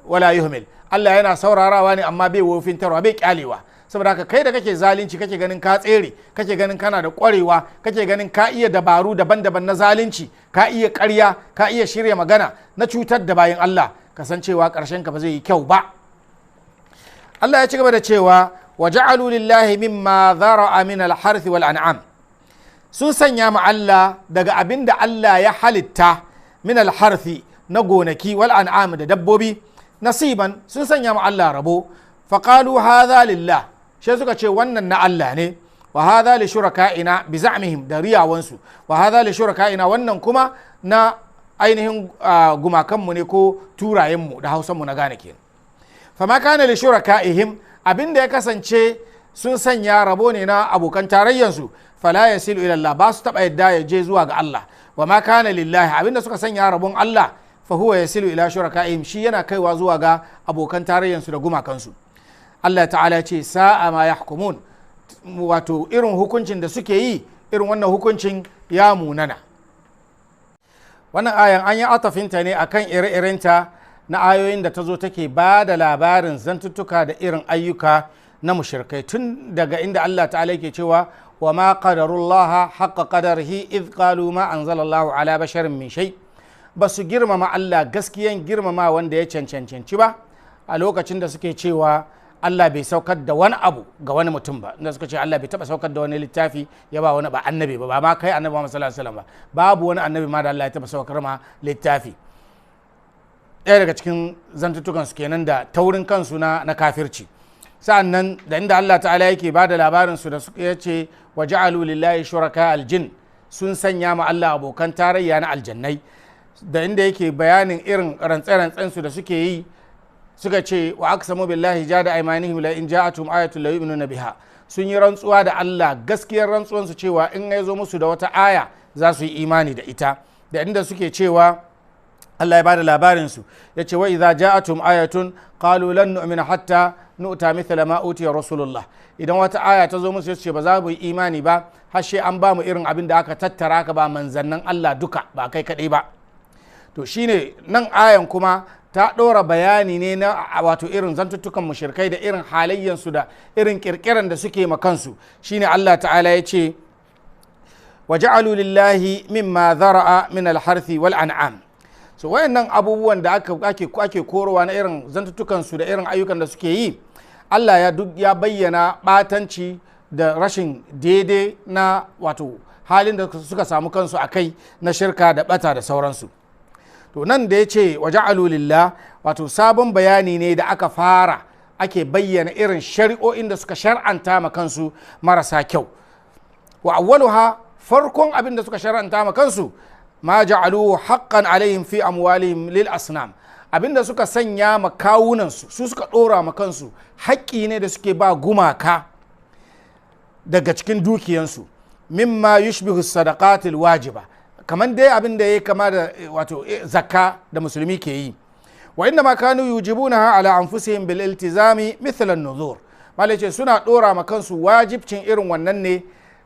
wa la yuhmil, Allah yana saurarawa ne amma bai wofintarwa, bai kyalewa. Saboda haka kai da kake zalunci, kake ganin ka tsere, kake ganin kana da kwarewa, kake ganin ka iya dabaru daban-daban na zalunci, ka iya ƙarya, ka iya shirya magana na cutar da bayan Allah, kasancewa ƙarshen ka ba zai yi kyau ba. Allah ya ci gaba da cewa wa ja'alu lillahi mimma dhara'a min al-harth wal an'am, sun sanya ma Allah daga abin da Allah ya halitta min al-harthi na gonaki, wal an'am da dabbobi, Nasiban, sun sanya ma Allah rabo. Faqalu hadha lillah, shi suka ce wannan na Allah ne. Wa hadha li shuraka'ina bi za'mihim, da riyawansu. Wa hadha li shuraka'ina, wannan kuma na ainihin gumakanmu ne ko turayenmu da hausanmu na gane kenan. Fama kana li shuraka'ihim, abinda ya kasance sun sanya rabo ne na abokan tarayyansu, fala yasilu ila Allah, ba su taba yadda ya je zuwa ga Allah. Wa ma kana lillahi, abinda suka sanya rabon Allah, fa huwa yasilu ila shuraka'ihim, shi yana kaiwa zuwa ga abokan tarayyansu da gumakansu. Allah ta'ala ce sa'a ma yahkumun, wato irin hukuncin da suke yi, irin wannan hukuncin ya munana. Wannan ayan an yi atafinta ne akan ire-irenta na ayoyin da ta zo take ba da labarin zantuttuka da irin ayyuka na mushrikai, tun daga inda Allah ta'ala yake cewa wa ma qadarullaha haqqa qadarihi idh qalu ma anzalallahu ala basharin min shay. Ba su girmama Allah gaskiyan girmama wanda ya cancanci ba a lokacin da suke cewa Allah bai saukar da wani abu ga wani mutum ba, inda suka ce Allah bai taba saukar da wani littafi ya ba wani ba annabi ba, ba ma kai annabi Muhammad sallallahu alaihi wasallam ba, babu wani annabi ma da Allah ya taba saukar ma littafi. Ɗaya daga cikin zantuttukan su kenan da taurin kansu na kafirci. Sa'annan da inda Allah ta'ala yake ba da labarin su da suka yace wa ja'alu lillahi shuraka aljin, sun sanya ma Allah abokan tarayya na aljannai. Da inda yake bayanin irin rantse-rantsen su da suke yi, suka ce wa aqsamu billahi jada aymanihim la in ja'atuhum ayatun la yu'minuna biha. Sun yi rantsuwa da Allah gaskiyar rantsuwan su cewa in ya zo musu da wata aya za su yi imani da ita. Da inda suke cewa Allah ya bada labarin su yace wa idza ja'atuhum ayatun qalu lan nu'mina hatta nu'ta mithla ma utiya rasulullah. Idan wata aya ta zo musu yace ba za mu yi imani ba har sai an ba mu irin abin da aka tattara ka ba manzannin Allah duka, ba kai kadai ba. To shine nan ayan kuma ta ɗora bayani ne na wato irin zantuttukan mushrikai da irin halayyansu da irin kirkiran da suke ma kansu. Shine Allah ta'ala ya ce wa ja'alu lillahi mimma dhara'a min al-harthi wal an'am. So wayannan abubuwan da ake korowa na irin zantuttukan su da irin ayyukan da suke yi, Allah ya duk ya bayyana batanci da rashin daidai na wato halin da suka samu kansu a kai na shirka da bata da sauransu. To nan da ya ce wa ja'alu lillah, wato sabon bayani ne da aka fara ake bayyana irin shari'o'in da suka shar'anta ma kansu marasa kyau. Wa awwaluha, farkon abin da suka shar'anta ma kansu, ma ja'aluhu haqqan alaihim fi amwalihim lil asnam, abin da suka sanya ma kawunan su, su suka dora ma kansu haƙƙi ne da suke ba gumaka daga cikin dukiyansu, mimma yushbihu sadaqatil wajiba, kamar dai abin da ya kama da wato zakka da musulmi ke yi. Wa inna ma kanu yujibunaha ala anfusihim bil iltizami mithla an-nuzur. Malai ce suna dora ma kansu wajibcin irin wannan ne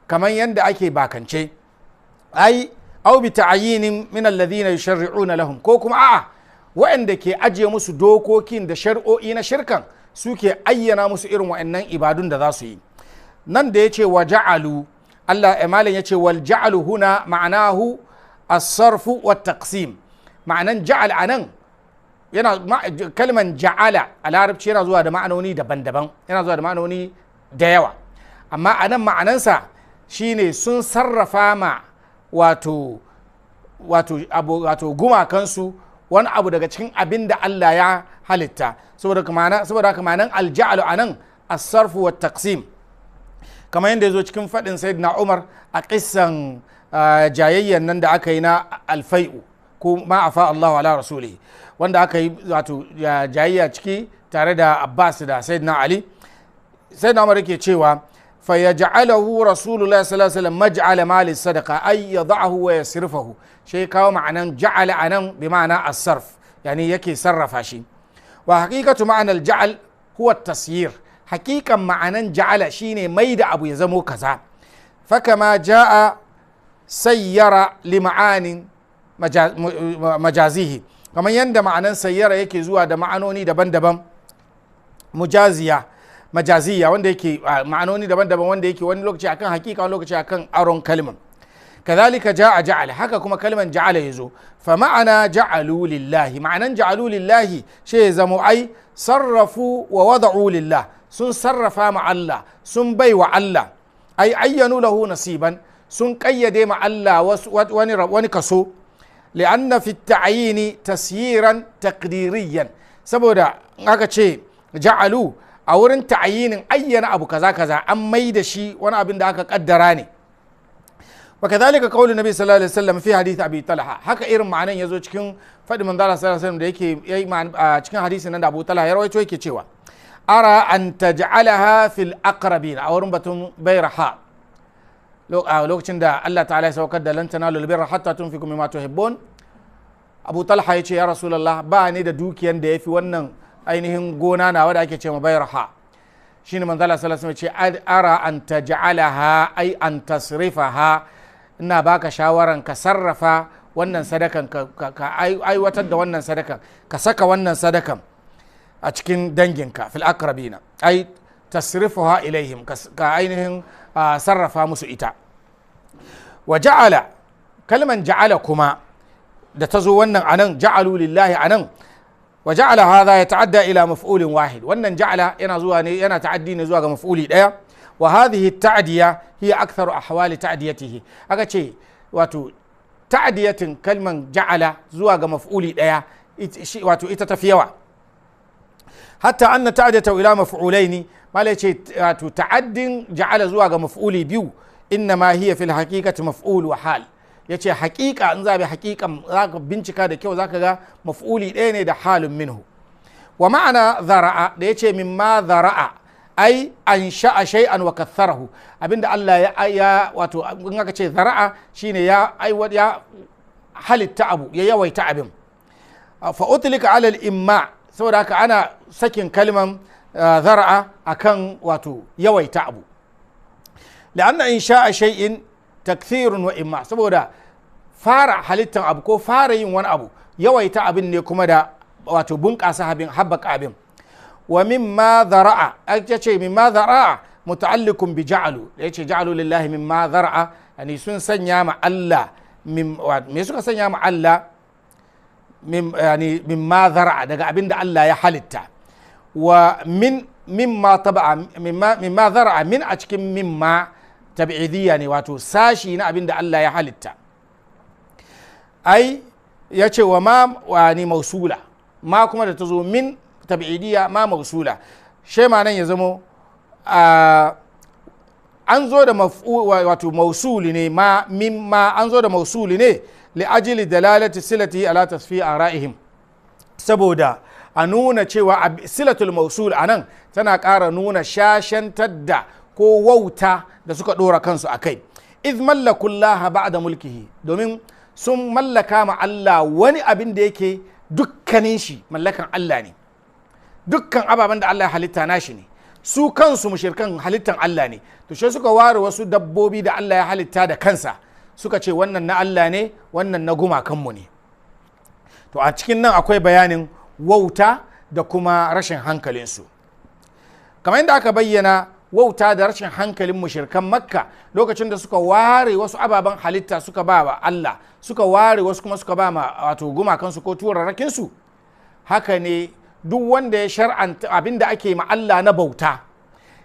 kamar yadda ake bakance, ai aw bi ta'yinin min alladhina yusharri'una lahum, ko kuma a'a waɗanda ke ajiye musu dokokin da shari'o'i na shirkan suke ayyana musu irin waɗannan ibadun da za su yi. Nan da ya ce wa ja'alu, Allah malam ya ce wal ja'alu huna ma'anahu as-sarfu wa taqsim. Ma'anan ja'al anan yana kalman ja'ala a larabci yana zuwa da ma'anoni daban-daban, yana zuwa da ma'anoni da yawa, amma anan ma'anansa shine sun sarrafa ma wato wato abu wato gumakansu wani abu daga cikin abin da Allah ya halitta. Saboda haka ma'anan al-ja'alu anan as-sarfu wa taqsim, kamar yadda ya zo cikin faɗin sayyidina Umar a kissan jayayyan nan da aka yi na alfai'u ko ma afa Allahu ala rasulihi, wanda aka yi wato jayayya ciki tare da Abbas da sayyidina Ali. Sayyidina Umar yake cewa fa yaj'aluhu rasulullahi sallallahu alaihi wasallam maj'ala mali sadaqa ay yad'ahu wa yasrifahu. Shi kawo ma'anan ja'ala anan bi ma'ana as-sarf, yani yake sarrafa shi. Wa haqiqatu ma'ana al-ja'al huwa at-tasyir, hakikan ma'anan ja'ala shine mai da abu ya zamo kaza. Fakama ja'a sayyara li ma'anin majazihi, kamar yadda ma'anan sayyara yake zuwa da ma'anoni daban-daban, mujaziya majaziya, wanda yake ma'anoni daban-daban, wanda yake wani lokaci akan hakika, wani lokaci akan aron kalman. Kazalika ja'a ja'ala, haka kuma kalman ja'ala yazo. Fa ma'ana ja'alu lillahi, ma'anan ja'alu lillahi shi ya zamo ai sarrafu wa wada'u lillah, sun sarrafa ma Allah, sun bai wa Allah, ai ayyanu lahu nasiban, sun kayyade ma Allah wani kaso. Li'anna fi ta'yini tasyiran taqdiriyan, Saboda aka ce ja'alu a wurin ta'ayinin ayyana abu kaza kaza, an mai da shi wani abin da aka kaddara ne. وكذلك قول النبي صلى الله عليه وسلم في حديث ابي طلحه. Haka irin ma'anan yazo cikin faɗin manzo Allah sallallahu alaihi wasallam da yake yayi cikin hadisin nan da Abu Talha ya rawaito, yake cewa: "Ara an taj'alaha fil aqrabin", a wurin batun bayraha, lokacin da Allah ta'ala ya saukar da: "Lan tanalul birra hatta tunfiqu mimma tuhibbun". Abu Talha ya ce: "Ya Rasulullah, ba ni da dukiyan da yafi wannan ainihin gona nawa da ake ce ma bayraha". Shine manzo Allah sallallahu alaihi wasallam ya ce: "Ara an taj'alaha, ay an tasrifaha", ina baka shawaran ka sarrafa wannan sadakan, ka aiwatar da wannan sadakan, ka saka wannan sadakan a cikin danginka, fil aqrabina, ay tasrifuha ilaihim, ka ainihin sarrafa musu ita. Wa ja'ala, kalman ja'ala kuma da ta zo wannan anan, ja'alu lillahi anan, wa ja'ala hadha yata'adda ila maf'ulin wahid. Wannan ja'ala yana zuwa ne, yana ta'addi ne zuwa ga maf'uli daya. Wa hadhihi ta'diya hiya aktharu ahwali ta'diyatihi. Aka ce wato ta'diyatin kalman ja'ala zuwa ga maf'uli daya, wato ita tafi yawa, hatta anna ta'diyata ila maf'ulaini, malai ce wato ta'addin ja'ala zuwa ga maf'uli biyu, innama hiya fil haqiqati maf'ul wa hal. Yace haqiqa, in za bi haqiqan, zaka bincika da kyau, zaka ga maf'uli ɗaya ne da halin minhu. Wa ma'ana zara'a da yace mimma zara'a, ai an sha'a shay'an wa katharahu, abinda Allah ya wato in aka ce zara'a shine ya ya halitta abu, ya yawaita abin. Fa utlika ala al-imma, saboda haka ana sakin kalman zara'a akan wato yawaita abu, la'anna insha'a shay'in takthirun wa imma, saboda fara halittan abu ko fara yin wani abu yawaita abin ne, kuma da wato bunƙasa abin, haɓaka abin. Wa mimma zara'a, ya ce mimma zara'a muta'alliqun bi ja'alu, da yace ja'alu lillahi mimma zara'a, yani sun sanya ma Allah, me suka sanya ma Allah? Yani mimma zara'a, daga abin da Allah ya halitta. Wa min mimma taba'a mimma zara'a, min a cikin mimma tab'idiyya ne, wato sashi na abin da Allah ya halitta. Ai ya ce wa ma wani mausula, ma kuma da ta zo min tab'idiyya, ma mausula shema nan ya zamo an zo da wato mausuli ne, ma min ma an zo da mausuli ne li ajili dalalati silati ala tasfi ara'ihim, saboda a nuna cewa silatul mausul anan tana ƙara nuna shashantar da ko wauta da suka ɗora kansu a kai. Iz mallakullaha ba'da mulkihi, domin sun mallaka ma Allah wani abin da yake dukkanin shi mallakan Allah ne. Dukkan ababen da Allah ya halitta nashi ne, su kansu mushirkan halittan Allah ne. To sai suka ware wasu dabbobi da Allah ya halitta da kansa, suka ce wannan na Allah ne, wannan na gumakanmu ne. To a cikin nan akwai bayanin wauta da kuma rashin hankalinsu, kamar yadda aka bayyana wauta da rashin hankalin mushirkan Makka lokacin da suka ware wasu ababen halitta suka ba wa Allah, suka ware wasu kuma suka ba ma wato gumakansu ko turarrakinsu. Haka ne duk wanda ya shar'anta abin da ake ma Allah na bauta,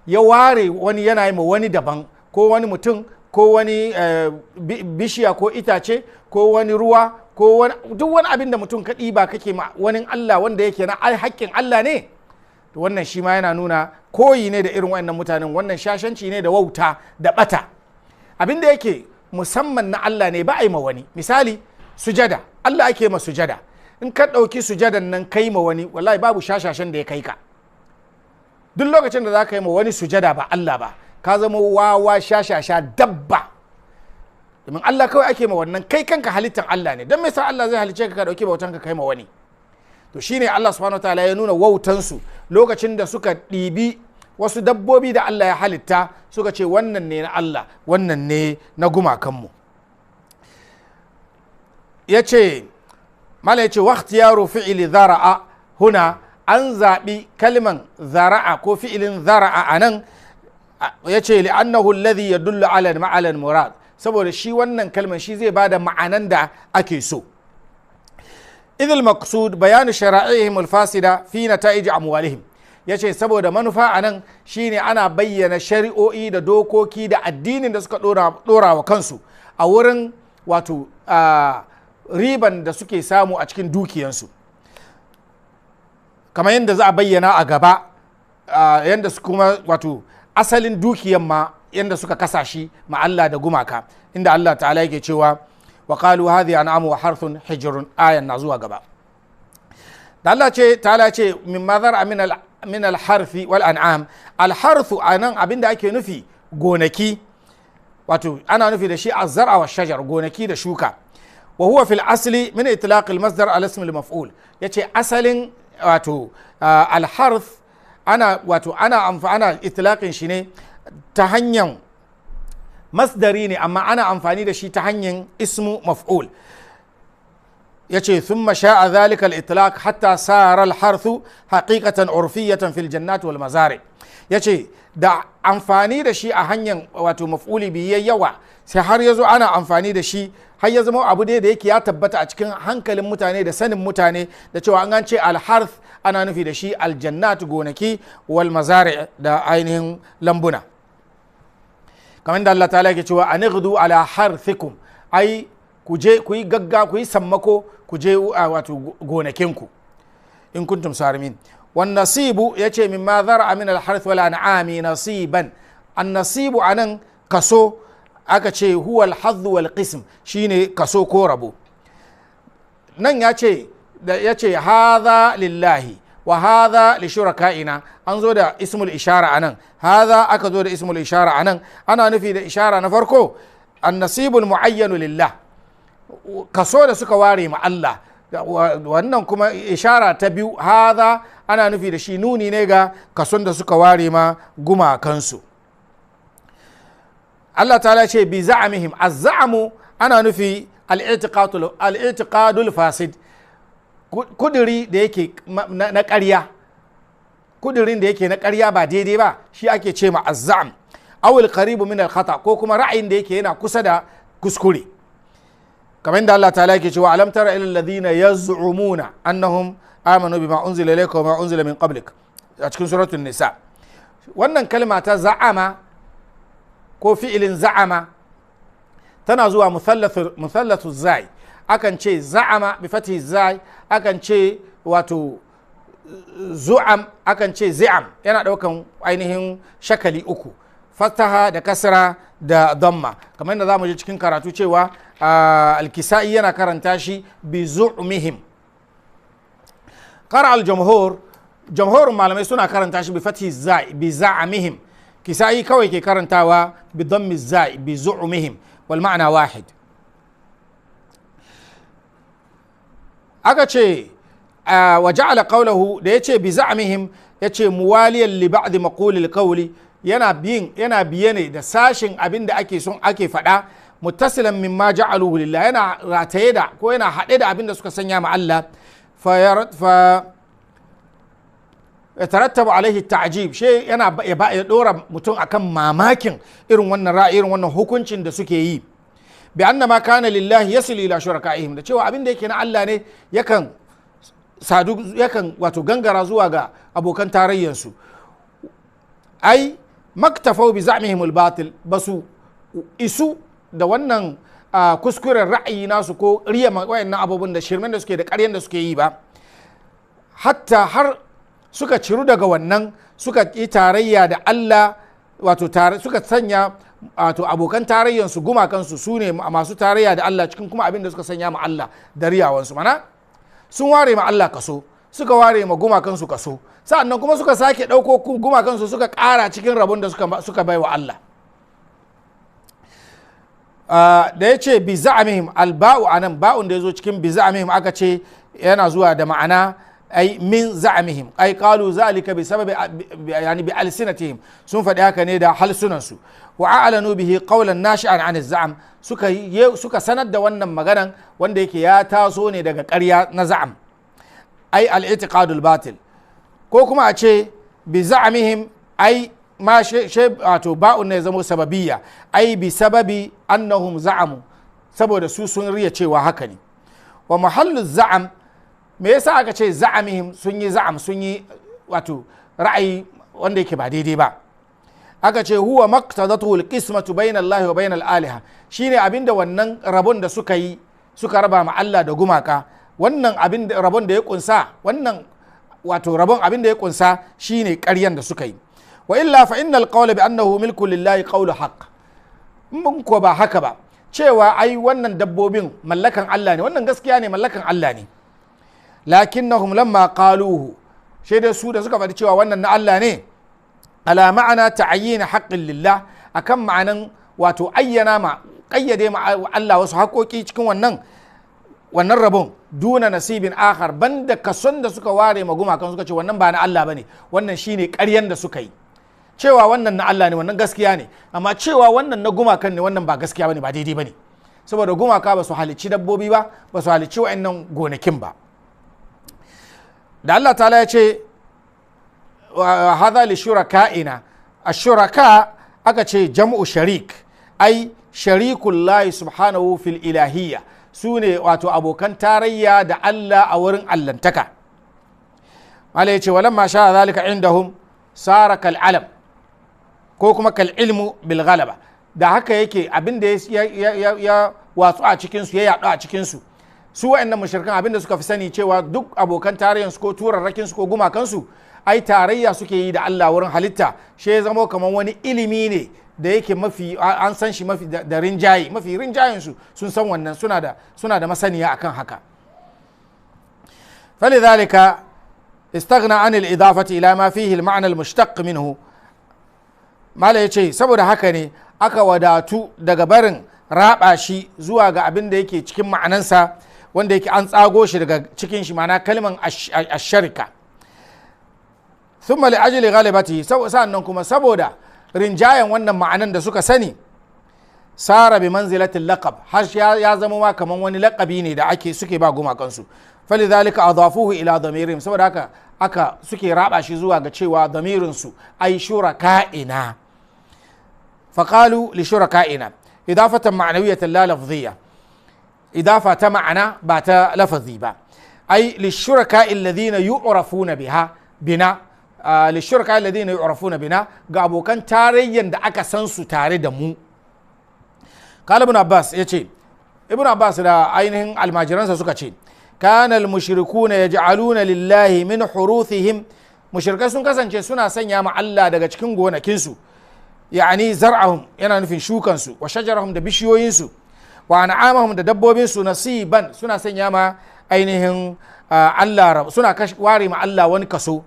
ya ware wani yana yi ma wani daban, ko wani mutum, ko wani bishiya ko itace, ko wani ruwa, ko wani duk wani abin da mutum ka ɗiba kake ma wani Allah wanda yake na haƙƙin Allah ne, to wannan shi ma yana nuna koyi ne da irin wannan mutanen. Wannan shashanci ne da wauta da bata. Abin da yake musamman na Allah ne ba a yi ma wani. Misali sujada, Allah ake ma sujada. In ka ɗauki sujadan nan kai ma wani, wallahi babu shashashan da ya kai ka. Duk lokacin da za ka yi ma wani sujada ba Allah ba, ka zama wawa, shashasha, dabba, domin Allah kawai ake ma wannan. Kai kanka halittan Allah ne, don me yasa Allah zai halicce ka, ka ɗauki bautan ka kai ma wani? To shine Allah subhanahu wataala ya nuna wautansu lokacin da suka ɗibi wasu dabbobi da Allah ya halitta, suka ce wannan ne na Allah, wannan ne na gumakanmu. Ya ce mala, ya ce waqtiyaru fi'ili zara'a huna, an zaɓi kalman zara'a ko fi'ilin zara'a a nan, ya ce li'annahu alladhi yadullu ala ma'alan murad, saboda shi wannan kalman shi zai bada ma'anan da ake so. Idh al-maqsud bayanu shara'ihim al-fasida fi nata'ij amwalihim, yace saboda manufa a nan shine ana bayyana shari'o'i da dokoki da addinin da suka dora wa kansu a wurin wato riban da suke samu a cikin dukiyansu. Kamar yadda za a bayyana a gaba, yadda su kuma wato asalin dukiyan ma yadda suka kasa shi ma Allah da gumaka, inda Allah ta'ala yake cewa wa qalu hadhihi an'amu wa harthun hijrun, ayan na zuwa gaba. Da Allah ce ta'ala ce mimma zar'a min al-harthi wal an'am. Al-harthu anan abinda ake nufi gonaki, wato ana nufi da shi az-zar'a wa shajar, gonaki da shuka. Wa huwa fil asli min itlaq al-masdar ala ism al-maf'ul. Yace asalin wato al-harth ana wato ana ana itlaqin shi ne ta hanyar masdari ne, amma ana amfani da shi ta hanyar ismu maf'ul. Yace thumma sha'a dhalika al-itlaq hatta sara al-harthu haqiqatan urfiyatan fil jannat wal mazari. Yace da amfani da shi a hanyar wato maf'uli bi yawa, sai har yazo ana amfani da shi har ya zama abu dai da yake ya tabbata a cikin hankalin mutane da sanin mutane da cewa an ce al-harth ana nufi da shi al-jannat gonaki, wal mazari da ainihin lambuna. Kamar da Allah ta'ala yake cewa anighdu ala harthikum, ai ku je ku yi gagga, ku yi sammako, ku je wato gonakinku in kuntum sarimin. Wan nasibu yace mimma zar'a min al harth wal an'ami nasiban. An nasibu anan kaso, aka ce huwa al hadh wal qism, shine kaso ko rabo. Nan yace yace hadha lillahi wa hadha li shuraka'ina, an zo da ismul ishara anan, hadha aka zo da ismul ishara anan, ana nufi da ishara na farko an nasibul muayyanu lillah, kaso da suka ware ma Allah. Wannan kuma ishara ta biyu hadha ana nufi da shi nuni ne ga kason da suka ware ma gumakansu. Allah ta'ala ce bi za'amihim, az-za'mu ana nufi al-i'tiqadul fasid, kuduri da yake na ƙarya, kudirin da yake na ƙarya ba daidai ba, shi ake ce ma az-za'm. Aw al-qaribu min al-khata, ko kuma ra'ayin da yake yana kusa da kuskure. Kamar yadda Allah ta'ala yake cewa alam tara ila alladhina yaz'umuna annahum amanu bima unzila ilayka wa ma unzila min qablik, a cikin suratul nisa. Wannan kalma ta za'ama ko fi'ilin za'ama tana zuwa muthallathu zai. Akan ce za'ama bi fathi zai, akan ce wato zu'am, akan ce zi'am. Yana daukan ainihin shakali uku, fataha da kasra da damma. Kamar yadda zamu ji cikin karatu cewa al-Kisa'i yana karanta shi bi zu'mihim. Qara al-jumhur, jumhur malamai suna karanta shi bi fathi zai, bi za'amihim. Kisa'i kawai ke karantawa bi dammi zai, bi zu'mihim, wal ma'na wahid. Aka ce wa ja'ala qawluhu, da yace bi za'mihim, yace muwaliyan li ba'd maqulil qawli, yana biye ne da sashin abin da ake son ake faɗa, muttasilan mimma ja'aluhu lillah, yana rataye da ko yana haɗe da abin da suka sanya ma Allah. Fa yatarattabu alaihi ta'jib, she yana ya dora mutum akan mamakin irin wannan ra'ayi, irin wannan hukuncin da suke yi. Bi anna ma kana lillahi yasilu ila shuraka'ihim, da cewa abin da yake na Allah ne yakan sadu, yakan wato gangara zuwa ga abokan tarayyansu. Ai maktafau bi za'mihim al-batil, basu isu da wannan kuskuren ra'ayi nasu ko riya wayannan abubuwan da shirmen da suke da ƙaryan da suke yi ba, hatta har suka ciru daga wannan, suka yi tarayya da Allah, wato suka sanya wato abokan tarayyansu gumakansu su ne masu tarayya da Allah cikin kuma abin da suka sanya ma Allah da riyawansu. Mana sun ware ma Allah kaso, suka ware ma gumakansu kaso, sa'annan kuma suka sake ɗauko gumakansu suka ƙara cikin rabon da suka bai wa Allah. Da ya ce bi za'amihim, alba'u anan ba'un da ya zo cikin bi za'amihim aka ce yana zuwa da ma'ana ai min za'amihim, ai qalu zalika bi sababi yani bi alsinatihim, sun faɗi haka ne da halsunansu. Wa a'lanu bihi qawlan nashi'an 'an za'am, suka sanar da wannan maganan wanda yake ya taso ne daga ƙarya na za'am, ai al-i'tiqadul batil. Ko kuma a ce bi za'amihim ai ma she wato ba'un ne zamo sababiyya, ai bi sababi annahum za'amu, saboda su sun riya cewa haka ne. Wa mahallu za'am, me yasa aka ce za'amihim sun yi za'am, sun yi wato ra'ayi wanda yake ba daidai ba? Aka ce huwa maqtadatu alqismatu bayna Allah wa bayna al-aliha, shine abinda wannan rabon da suka yi suka raba ma Allah da gumaka, wannan abin rabon da ya kunsa, wannan wato rabon abin da ya kunsa shine ƙaryan da suka yi. Wa illa fa innal qawla bi annahu milku lillahi qawlu haqq. Mun ko ba haka ba, cewa ai wannan dabbobin mallakan Allah ne, wannan gaskiya ne, mallakan Allah ne. Lakinnahum lamma qaluhu, sai dai su da suka faɗi cewa wannan na Allah ne, ala ma'ana ta'ayyin haqqin lillah, akan ma'anan wato ayyana ma kayyade ma Allah wasu haƙoƙi cikin wannan rabon, duna nasibin akhar, banda kason da suka ware ma gumakan suka ce wannan ba na Allah bane, wannan shine ƙaryan da suka yi. Cewa wannan na Allah ne, wannan gaskiya ne, amma cewa wannan na gumakan ne, wannan ba gaskiya bane, ba daidai bane, saboda gumaka ba su halicci dabbobi ba, ba su halicci wa'annan gonakin ba. Da Allah ta'ala ya ce hadha li shuraka'ina, ashuraka aka ce jam'u sharik, ai sharikullahi subhanahu fil ilahiyya, su ne wato abokan tarayya da Allah a wurin allantaka. Allah ya ce walamma sha zalika indahum sara kal alam ko kuma kal ilmu bil ghalaba. Da haka yake abin da ya watsu a cikin su, ya yadu a cikin su, su wa'annan mushrikan abin da suka fi sani cewa duk abokan tarayyan su ko turarrakin su ko gumakan su ai tarayya suke yi da Allah wurin halitta, shi ya zama kamar wani ilimi ne da yake mafi an san shi mafi da rinjaye, mafi rinjayen su sun san wannan, suna da masaniya akan haka. Falidhalika istaghna an al-idafati ila ma fihi al-ma'na al-mushtaq minhu. Mala yace saboda haka ne aka wadatu daga barin raba shi zuwa ga abin da yake cikin ma'anansa wanda yake an tsago shi daga cikin shi, ma'ana kalman ash-sharika. Thumma li ajli ghalibatihi, sa'annan kuma saboda rinjayen wannan ma'anan da suka sani, sara bi manzilatil laqab, har ya zama ma kaman wani laqabi ne da ake suke ba gumakansu. Falidhalika adafuhu ila dhamirihim, saboda haka aka suke raba shi zuwa ga cewa dhamirin su ai shuraka'ina. Faqalu li shuraka'ina idafatan ma'nawiyatan la lafziyya, idafa ta ma'ana ba ta lafazi ba, ai li shuraka'i alladhina yu'rafuna biha bina, lishurka alladhina yu'rafuna bina, ga abokan tarayyan da aka san su tare da mu. Qala Ibn Abbas yace, Ibn Abbas da ainihin almajiransa suka ce kana almushrikuna yaj'aluna lillahi min huruthihim, mushrikai sun kasance suna sanya ma Allah daga cikin gonakinsu, yani zar'ahum yana nufin shukansu, wa shajarahum da bishiyoyinsu, wa an'amahum da dabbobinsu, nasiban suna sanya ma ainihin Allah, suna ware ma Allah wani kaso.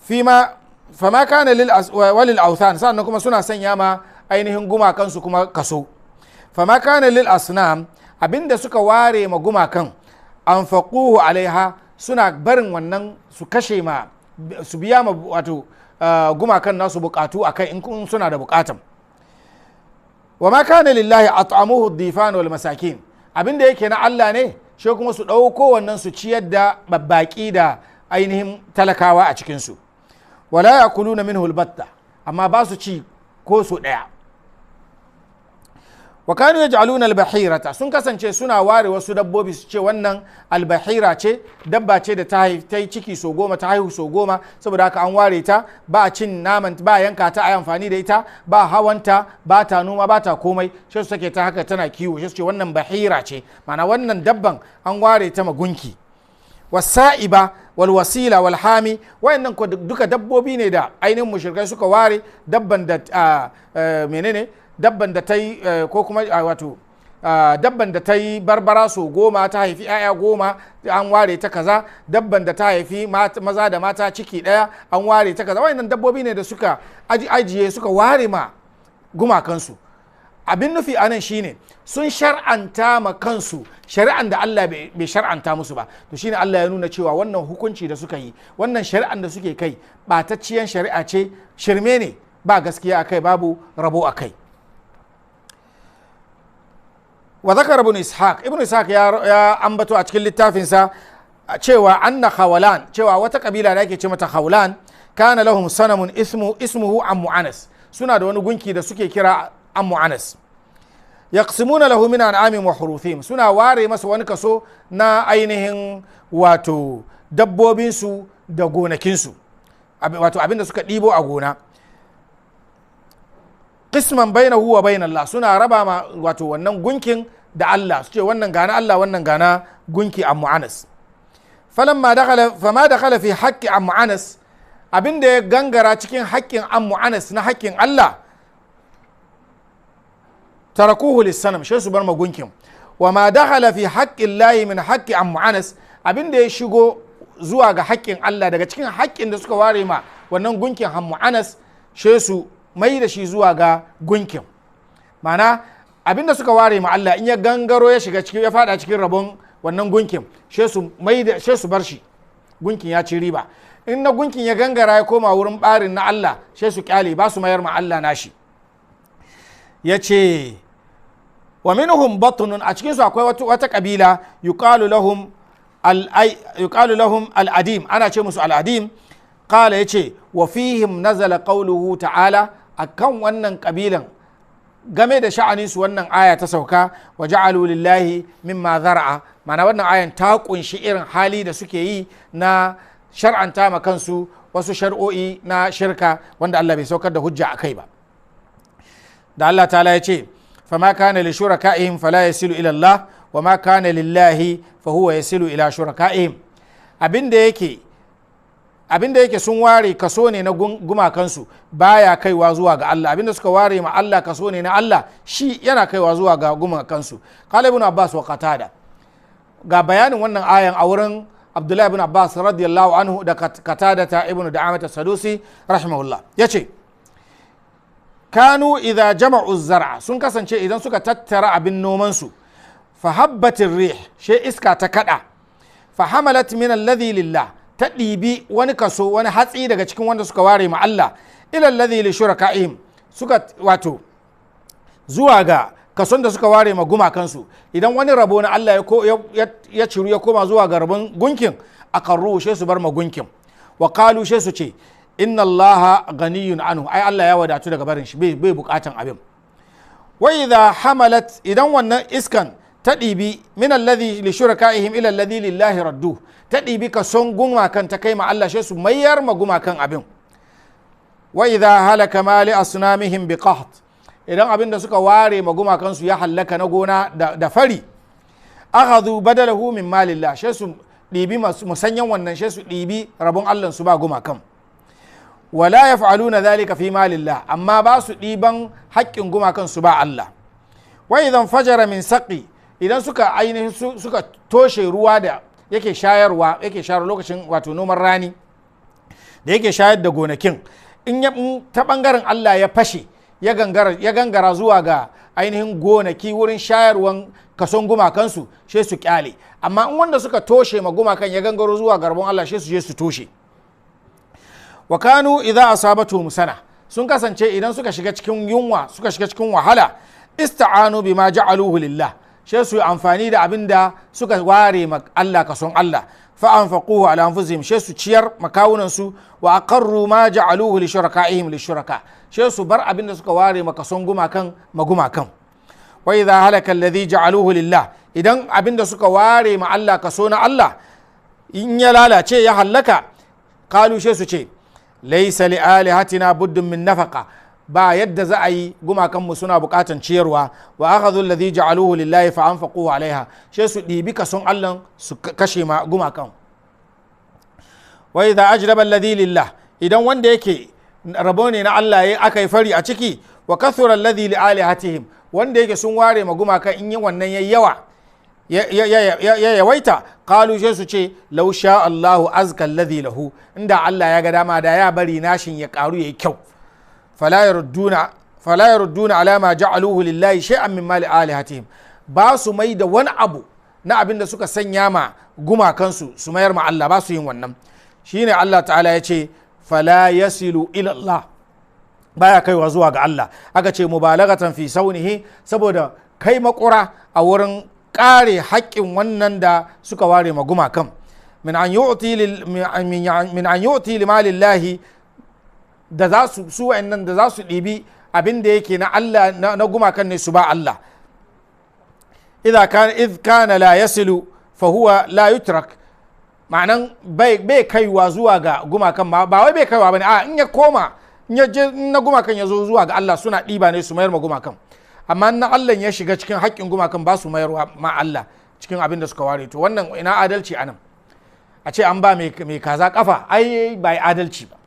Fima fama kana lil walil awthan, sannan kuma suna sanya ma ainihin gumakansu kuma kaso. Fama kana lil asnam, abinda suka ware ma gumakan, anfaquhu alaiha, suna barin wannan su kashe ma su biya ma wato gumakan nasu bukatu akai in suna da bukatan. Wa ma kana lillahi at'amuhu ad-difan wal masakin, abinda yake na Allah ne shi kuma su dauko wannan su ciyar da babbaki da ainihin talakawa a cikin su. Wala yakuluna minhu albatta, amma ba su ci ko su daya. Wa kanu yaj'aluna albahirata, sun kasance suna ware wasu dabbobi su ce wannan albahira ce, dabba ce da ta yi ciki so 10, ta haihu so 10, saboda haka an ware ta, ba a cin naman, ba yanka ta a yi amfani da ita, ba hawanta, ba ta noma, ba ta komai, sai su sake ta haka tana kiwo, sai su ce wannan bahira ce, ma'ana wannan dabban an ware ta magunki. Wasa'iba walwasila walhami, wayannan duka dabbobi ne da ainihin mushrikai suka ware, dabban da menene dabban da ta yi ko kuma wato dabban da ta yi barbara so 10, ta haifi 'ya'ya 10, an ware ta kaza, dabban da ta haifi maza da mata ciki daya, an ware ta kaza. Wayannan dabbobi ne da suka ajiye suka ware ma gumakansu. Abin nufi anan shine sun shar'anta ma kansu shari'an da Allah bai shar'anta musu ba. To shine Allah ya nuna cewa wannan hukunci da suka yi, wannan shari'an da suke kai ɓatacciyan shari'a ce, shirme ne, ba gaskiya akai, babu rabo akai. Wa zakara Ibn Ishaq, Ibn Ishaq ya ambato a cikin littafinsa cewa anna Khawlan, cewa wata kabila da ake ce mata Khawlan, kana lahum sanamun ismuhu Ammu Anas, suna da wani gunki da suke kira Ammu Anas. Yaqsimuna lahu min an'amihim wa huruthihim, suna ware masa wani kaso na ainihin wato dabbobinsu da gonakinsu, wato abinda suka ɗibo a gona. Qisman bainahu wa bain Allah, suna raba ma wato wannan gunkin da Allah, su ce wannan gana Allah, wannan gana gunki Ammu Anas. Falamma dakhala, fama dakhala fi haqqi Ammu Anas, abinda ya gangara cikin haƙƙin Ammu Anas na haƙƙin Allah, tarakuhu lissanam, shi su bar magunkin. Wa ma dakhala fi haqqi Allahi min haqqi Ammu Anas, abinda ya shigo zuwa ga haƙƙin Allah daga cikin haƙƙin da suka ware ma wannan gunkin Ammu Anas, she su mai da shi zuwa ga gunkin. Ma'ana, abinda suka ware ma Allah, in ya gangaro ya shiga cikin, ya fada cikin rabon wannan gunkin, she su mai da she su bar shi, gunkin ya ci riba. In na gunkin ya gangara ya koma wurin barin na Allah, she su kyale, ba su mayar ma Allah nashi. Ya ce wa minhum batnun, a cikinsu akwai wata kabila yuqalu lahum al-adim, ana ce musu al-adim. Qala, yace wa fihim nazala qawluhu ta'ala, akan wannan kabilan, game da sha'anin su, wannan aya ta sauka: wa ja'alu lillahi mimma zara'a. Ma'ana, wannan ayan ta kunshi irin hali da suke yi na shar'anta ma kansu wasu shar'o'i na shirka wanda Allah bai saukar da hujja a kai ba. Da Allah ta'ala ya ce: fama kana li shuraka'ihim fala yasilu ila Allah, wa ma kana lillahi fa huwa yasilu ila shuraka'ihim. Abinda yake sun ware kaso ne na gumakansu, baya kaiwa zuwa ga Allah. Abinda suka ware ma Allah, kaso ne na Allah, shi yana kaiwa zuwa ga gumakansu. Qala Ibn Abbas wa Qatada. Ga bayanin wannan ayan a wurin Abdullahi ibn Abbas radiyallahu anhu da Qatada ta ibn Da'amat Sadusi rahimahullah. Yace kanu idza jama'u zar'a, sun kasance idan suka tattara abin noman su, fa habbatir rih, she iska ta kada, fa hamalat min alladhi lillah, ta ɗibi wani kaso, wani hatsi daga cikin wanda suka ware ma Allah, ila alladhi li shuraka'ihim, suka wato zuwa ga kason da suka ware ma gumakansu. Idan wani rabo na Allah ya ciru ya koma zuwa ga rabon gunkin, aqarru, she su bar ma gunkin. Wa qalu, she su ce: inna Allaha ganiyun anhu, ai Allah ya wadatu daga barin shi, bai bukatan abin. Wa idha hamalat, idan wannan iskan ta ɗibi, min alladhi li shuraka'ihim ila alladhi lillahi raddu, ta ɗibi kason gumakan ta kai ma Allah, she su mayar ma gumakan abin. Wa idha halaka ma li asnamihim bi qahт, idan abin da suka ware ma gumakansu ya hallaka na gona da fari, akhadhu badalahu min malillah, she su ɗibi musanyan wannan, she su ɗibi rabon Allah su ba gumakan. Wala yaf'aluna dhalika fi malillah, amma ba su ɗiban haƙƙin gumakan su ba Allah. Wa idan fajara min saqi, idan suka ainihin suka toshe ruwa da yake shayarwa, yake shayarwa lokacin wato noman rani da yake shayar da gonakin, in ya ta bangaren Allah ya fashe, ya gangara zuwa ga ainihin gonaki wurin shayarwan kason gumakansu, she su kyale. Amma in wanda suka toshe ma gumakan ya gangaro zuwa garbon Allah, she su je su toshe. Wa kanu idza asabatuhum sana, sun kasance idan suka shiga cikin yunwa, suka shiga cikin wahala, ista'anu bima ja'aluhu lillah, she su yi amfani da abin da suka ware ma Allah, kason Allah, fa anfaquhu ala anfusihim, she su ciyar makawunan su. Wa aqarru ma ja'aluhu li shuraka'ihim li shuraka, she su bar abin da suka ware ma kason gumakan ma gumakan. Wa idha halaka alladhi ja'aluhu lillah, idan abin da suka ware ma Allah, kaso na Allah, in ya lalace, ya hallaka, qalu, she su ce: laysa li alihatina buddun min nafaqa, ba yadda za a yi, gumakanmu suna bukatan ciyarwa. Wa akhadhu alladhi ja'aluhu lillahi fa anfaqu alaiha, she su ɗibi kason Allah su kashe ma gumakan. Wa idha ajraba alladhi lillah, idan wanda yake rabo ne na Allah ya aka yi fari a ciki, wa kathura alladhi li alihatihim, wanda yake sun ware ma gumakan, in yi wannan yayi yawa, ya yawaita, qalu, sai su ce: law sha Allahu azka alladhi lahu, inda Allah ya ga dama da ya bari nashin ya karu, yayi kyau. Fala yarudduna ala ma ja'aluhu lillahi shay'an min mali alihatihim, ba su mai da wani abu na abin da suka sanya ma gumakansu su mayar ma Allah, ba su yin wannan. Shine Allah ta'ala ya ce: fala yasilu ila Allah, baya kaiwa zuwa ga Allah. Aka ce mubalagatan fi saunihi, saboda kai makura a wurin kare haƙƙin wannan da suka ware ma gumakan, min an yu'ti limalillahi, da za su su wa'annan da za su ɗibi abin da yake na Allah, na gumakan ne, su ba Allah. Idza kana, idh kana la yasilu fa huwa la yutrak. Ma'anan bai kaiwa zuwa ga gumakan ma, ba wai bai kaiwa bane a in ya koma, in ya je na gumakan ya zo zuwa ga Allah, suna ɗiba ne su mayar ma gumakan. Amma na Allah ya shiga cikin haƙƙin gumakan, ba su mayarwa ma Allah cikin abin da suka ware. To, wannan ina adalci anan? A ce an ba mai kaza kafa, ai ba adalci ba.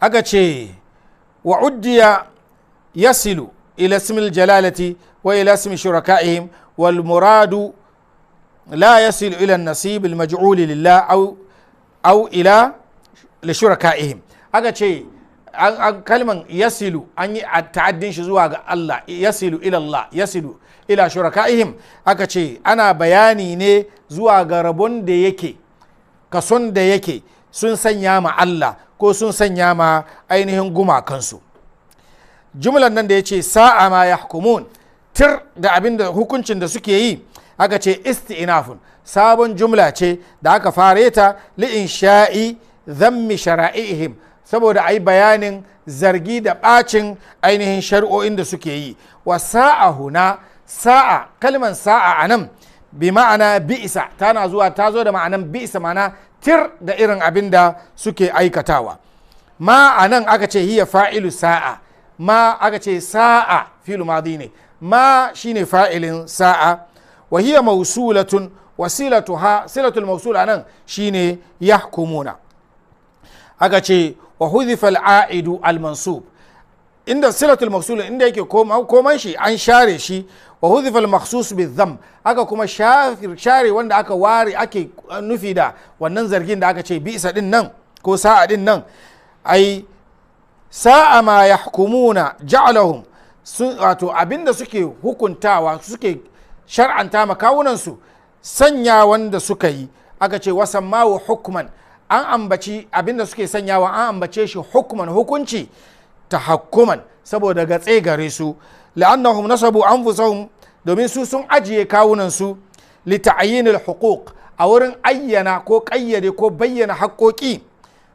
Aka ce wa uddiya yasilu ila ismil jalalati wa ila ismi shuraka'ihim, wal muradu la yasilu ila an-nasib al-maj'ul lillah aw ila li shuraka'ihim. Aka ce an kalman yasilu an yi ta'addin shi zuwa ga Allah, yasilu ila Allah, yasilu ila shuraka'ihim. Aka ce ana bayani ne zuwa ga rabon da yake, kason da yake sun sanya ma Allah ko sun sanya ma ainihin gumakansu. Jumlan nan da ya ce sa'a ma yahkumun, tir da abin da hukuncin da suke yi, aka ce isti'nafun, sabon jumla ce da aka fare ta li'insha'i dhammi shara'ihim, saboda a yi bayanin zargi da bacin ainihin shari'o'in da suke yi. Wa sa'a huna, sa'a, kalman sa'a a nan bi ma'ana bi'isa, tana zuwa ta zo da ma'anan bi'isa, ma'ana tir da irin abin da suke aikatawa. Ma a nan aka ce hiya fa'ilu sa'a, ma aka ce sa'a fi'lu madi ne, ma shine fa'ilin sa'a. Wa hiya mausulatun, wasilatuha silatul mausula nan shine yahkumuna. Aka ce wa hudhifa al-a'idu al-mansub, inda silatul mausul inda yake koman shi an share shi. Wa hudhifa al-makhsus bi-dhamm, aka kuma share wanda aka ware ake nufi da wannan zargin da aka ce bi'sa din nan ko sa'a din nan. Ai sa'a ma yahkumuna ja'alahum, wato abinda suke hukuntawa suke shar'anta ma kawunan su sanya wanda suka yi. Aka ce wasammahu hukman, an ambaci abinda suke sanyawa an ambace shi hukman, hukunci, tahakkuman, saboda gatse gare su. La'annahum nasabu anfusahum, domin su sun ajiye kawunan su, li ta'yinil huquq, a wurin ayyana ko kayyade ko bayyana haƙoƙi.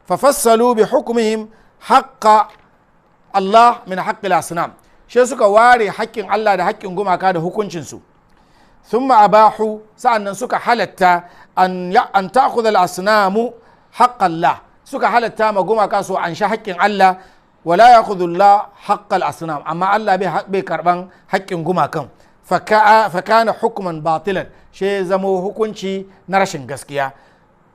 Fa fassalu bi hukmihim haqqa Allah min haqqil asnam, shi suka ware haƙƙin Allah da haƙƙin gumaka da hukuncin su. Thumma abahu, sa'annan suka halatta an ta'khudha al-asnamu haqqa Allah, suka halatta ma gumaka su an sha haƙƙin Allah. Wala ya'khudhu Allah haqqal asnam, amma Allah bai karban haƙƙin gumakan. Fakana hukman batilan, shi zamo hukunci na rashin gaskiya,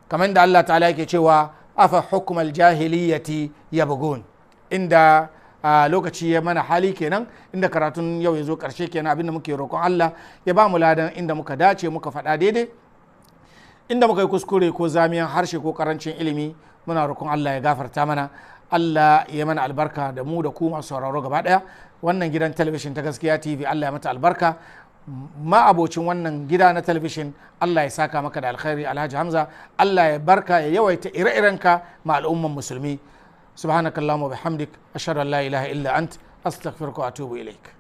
kamar da Allah ta'ala yake cewa afa hukmal jahiliyyati yabghun. Inda lokaci ya mana hali kenan, inda karatun yau ya zo karshe kenan. Abinda muke roƙon Allah ya ba mu ladan inda muka dace muka faɗa daidai, inda muka yi kuskure ko zamiyan harshe ko karancin ilimi, muna roƙon Allah ya gafarta mana. Allah ya mana albarka da mu da ku masu sauraro gaba ɗaya. Wannan gidan talabishin ta Gaskiya TV, Allah ya mata albarka. Ma'abocin wannan gida na talabishin, Allah ya saka maka da alkhairi, Alhaji Hamza. Allah ya barka ya yawaita ire-irenka ma al'umman musulmi. Subhanakallahumma bihamdik, ashhadu an la ilaha illa ant, astaghfiruka wa atubu ilaik.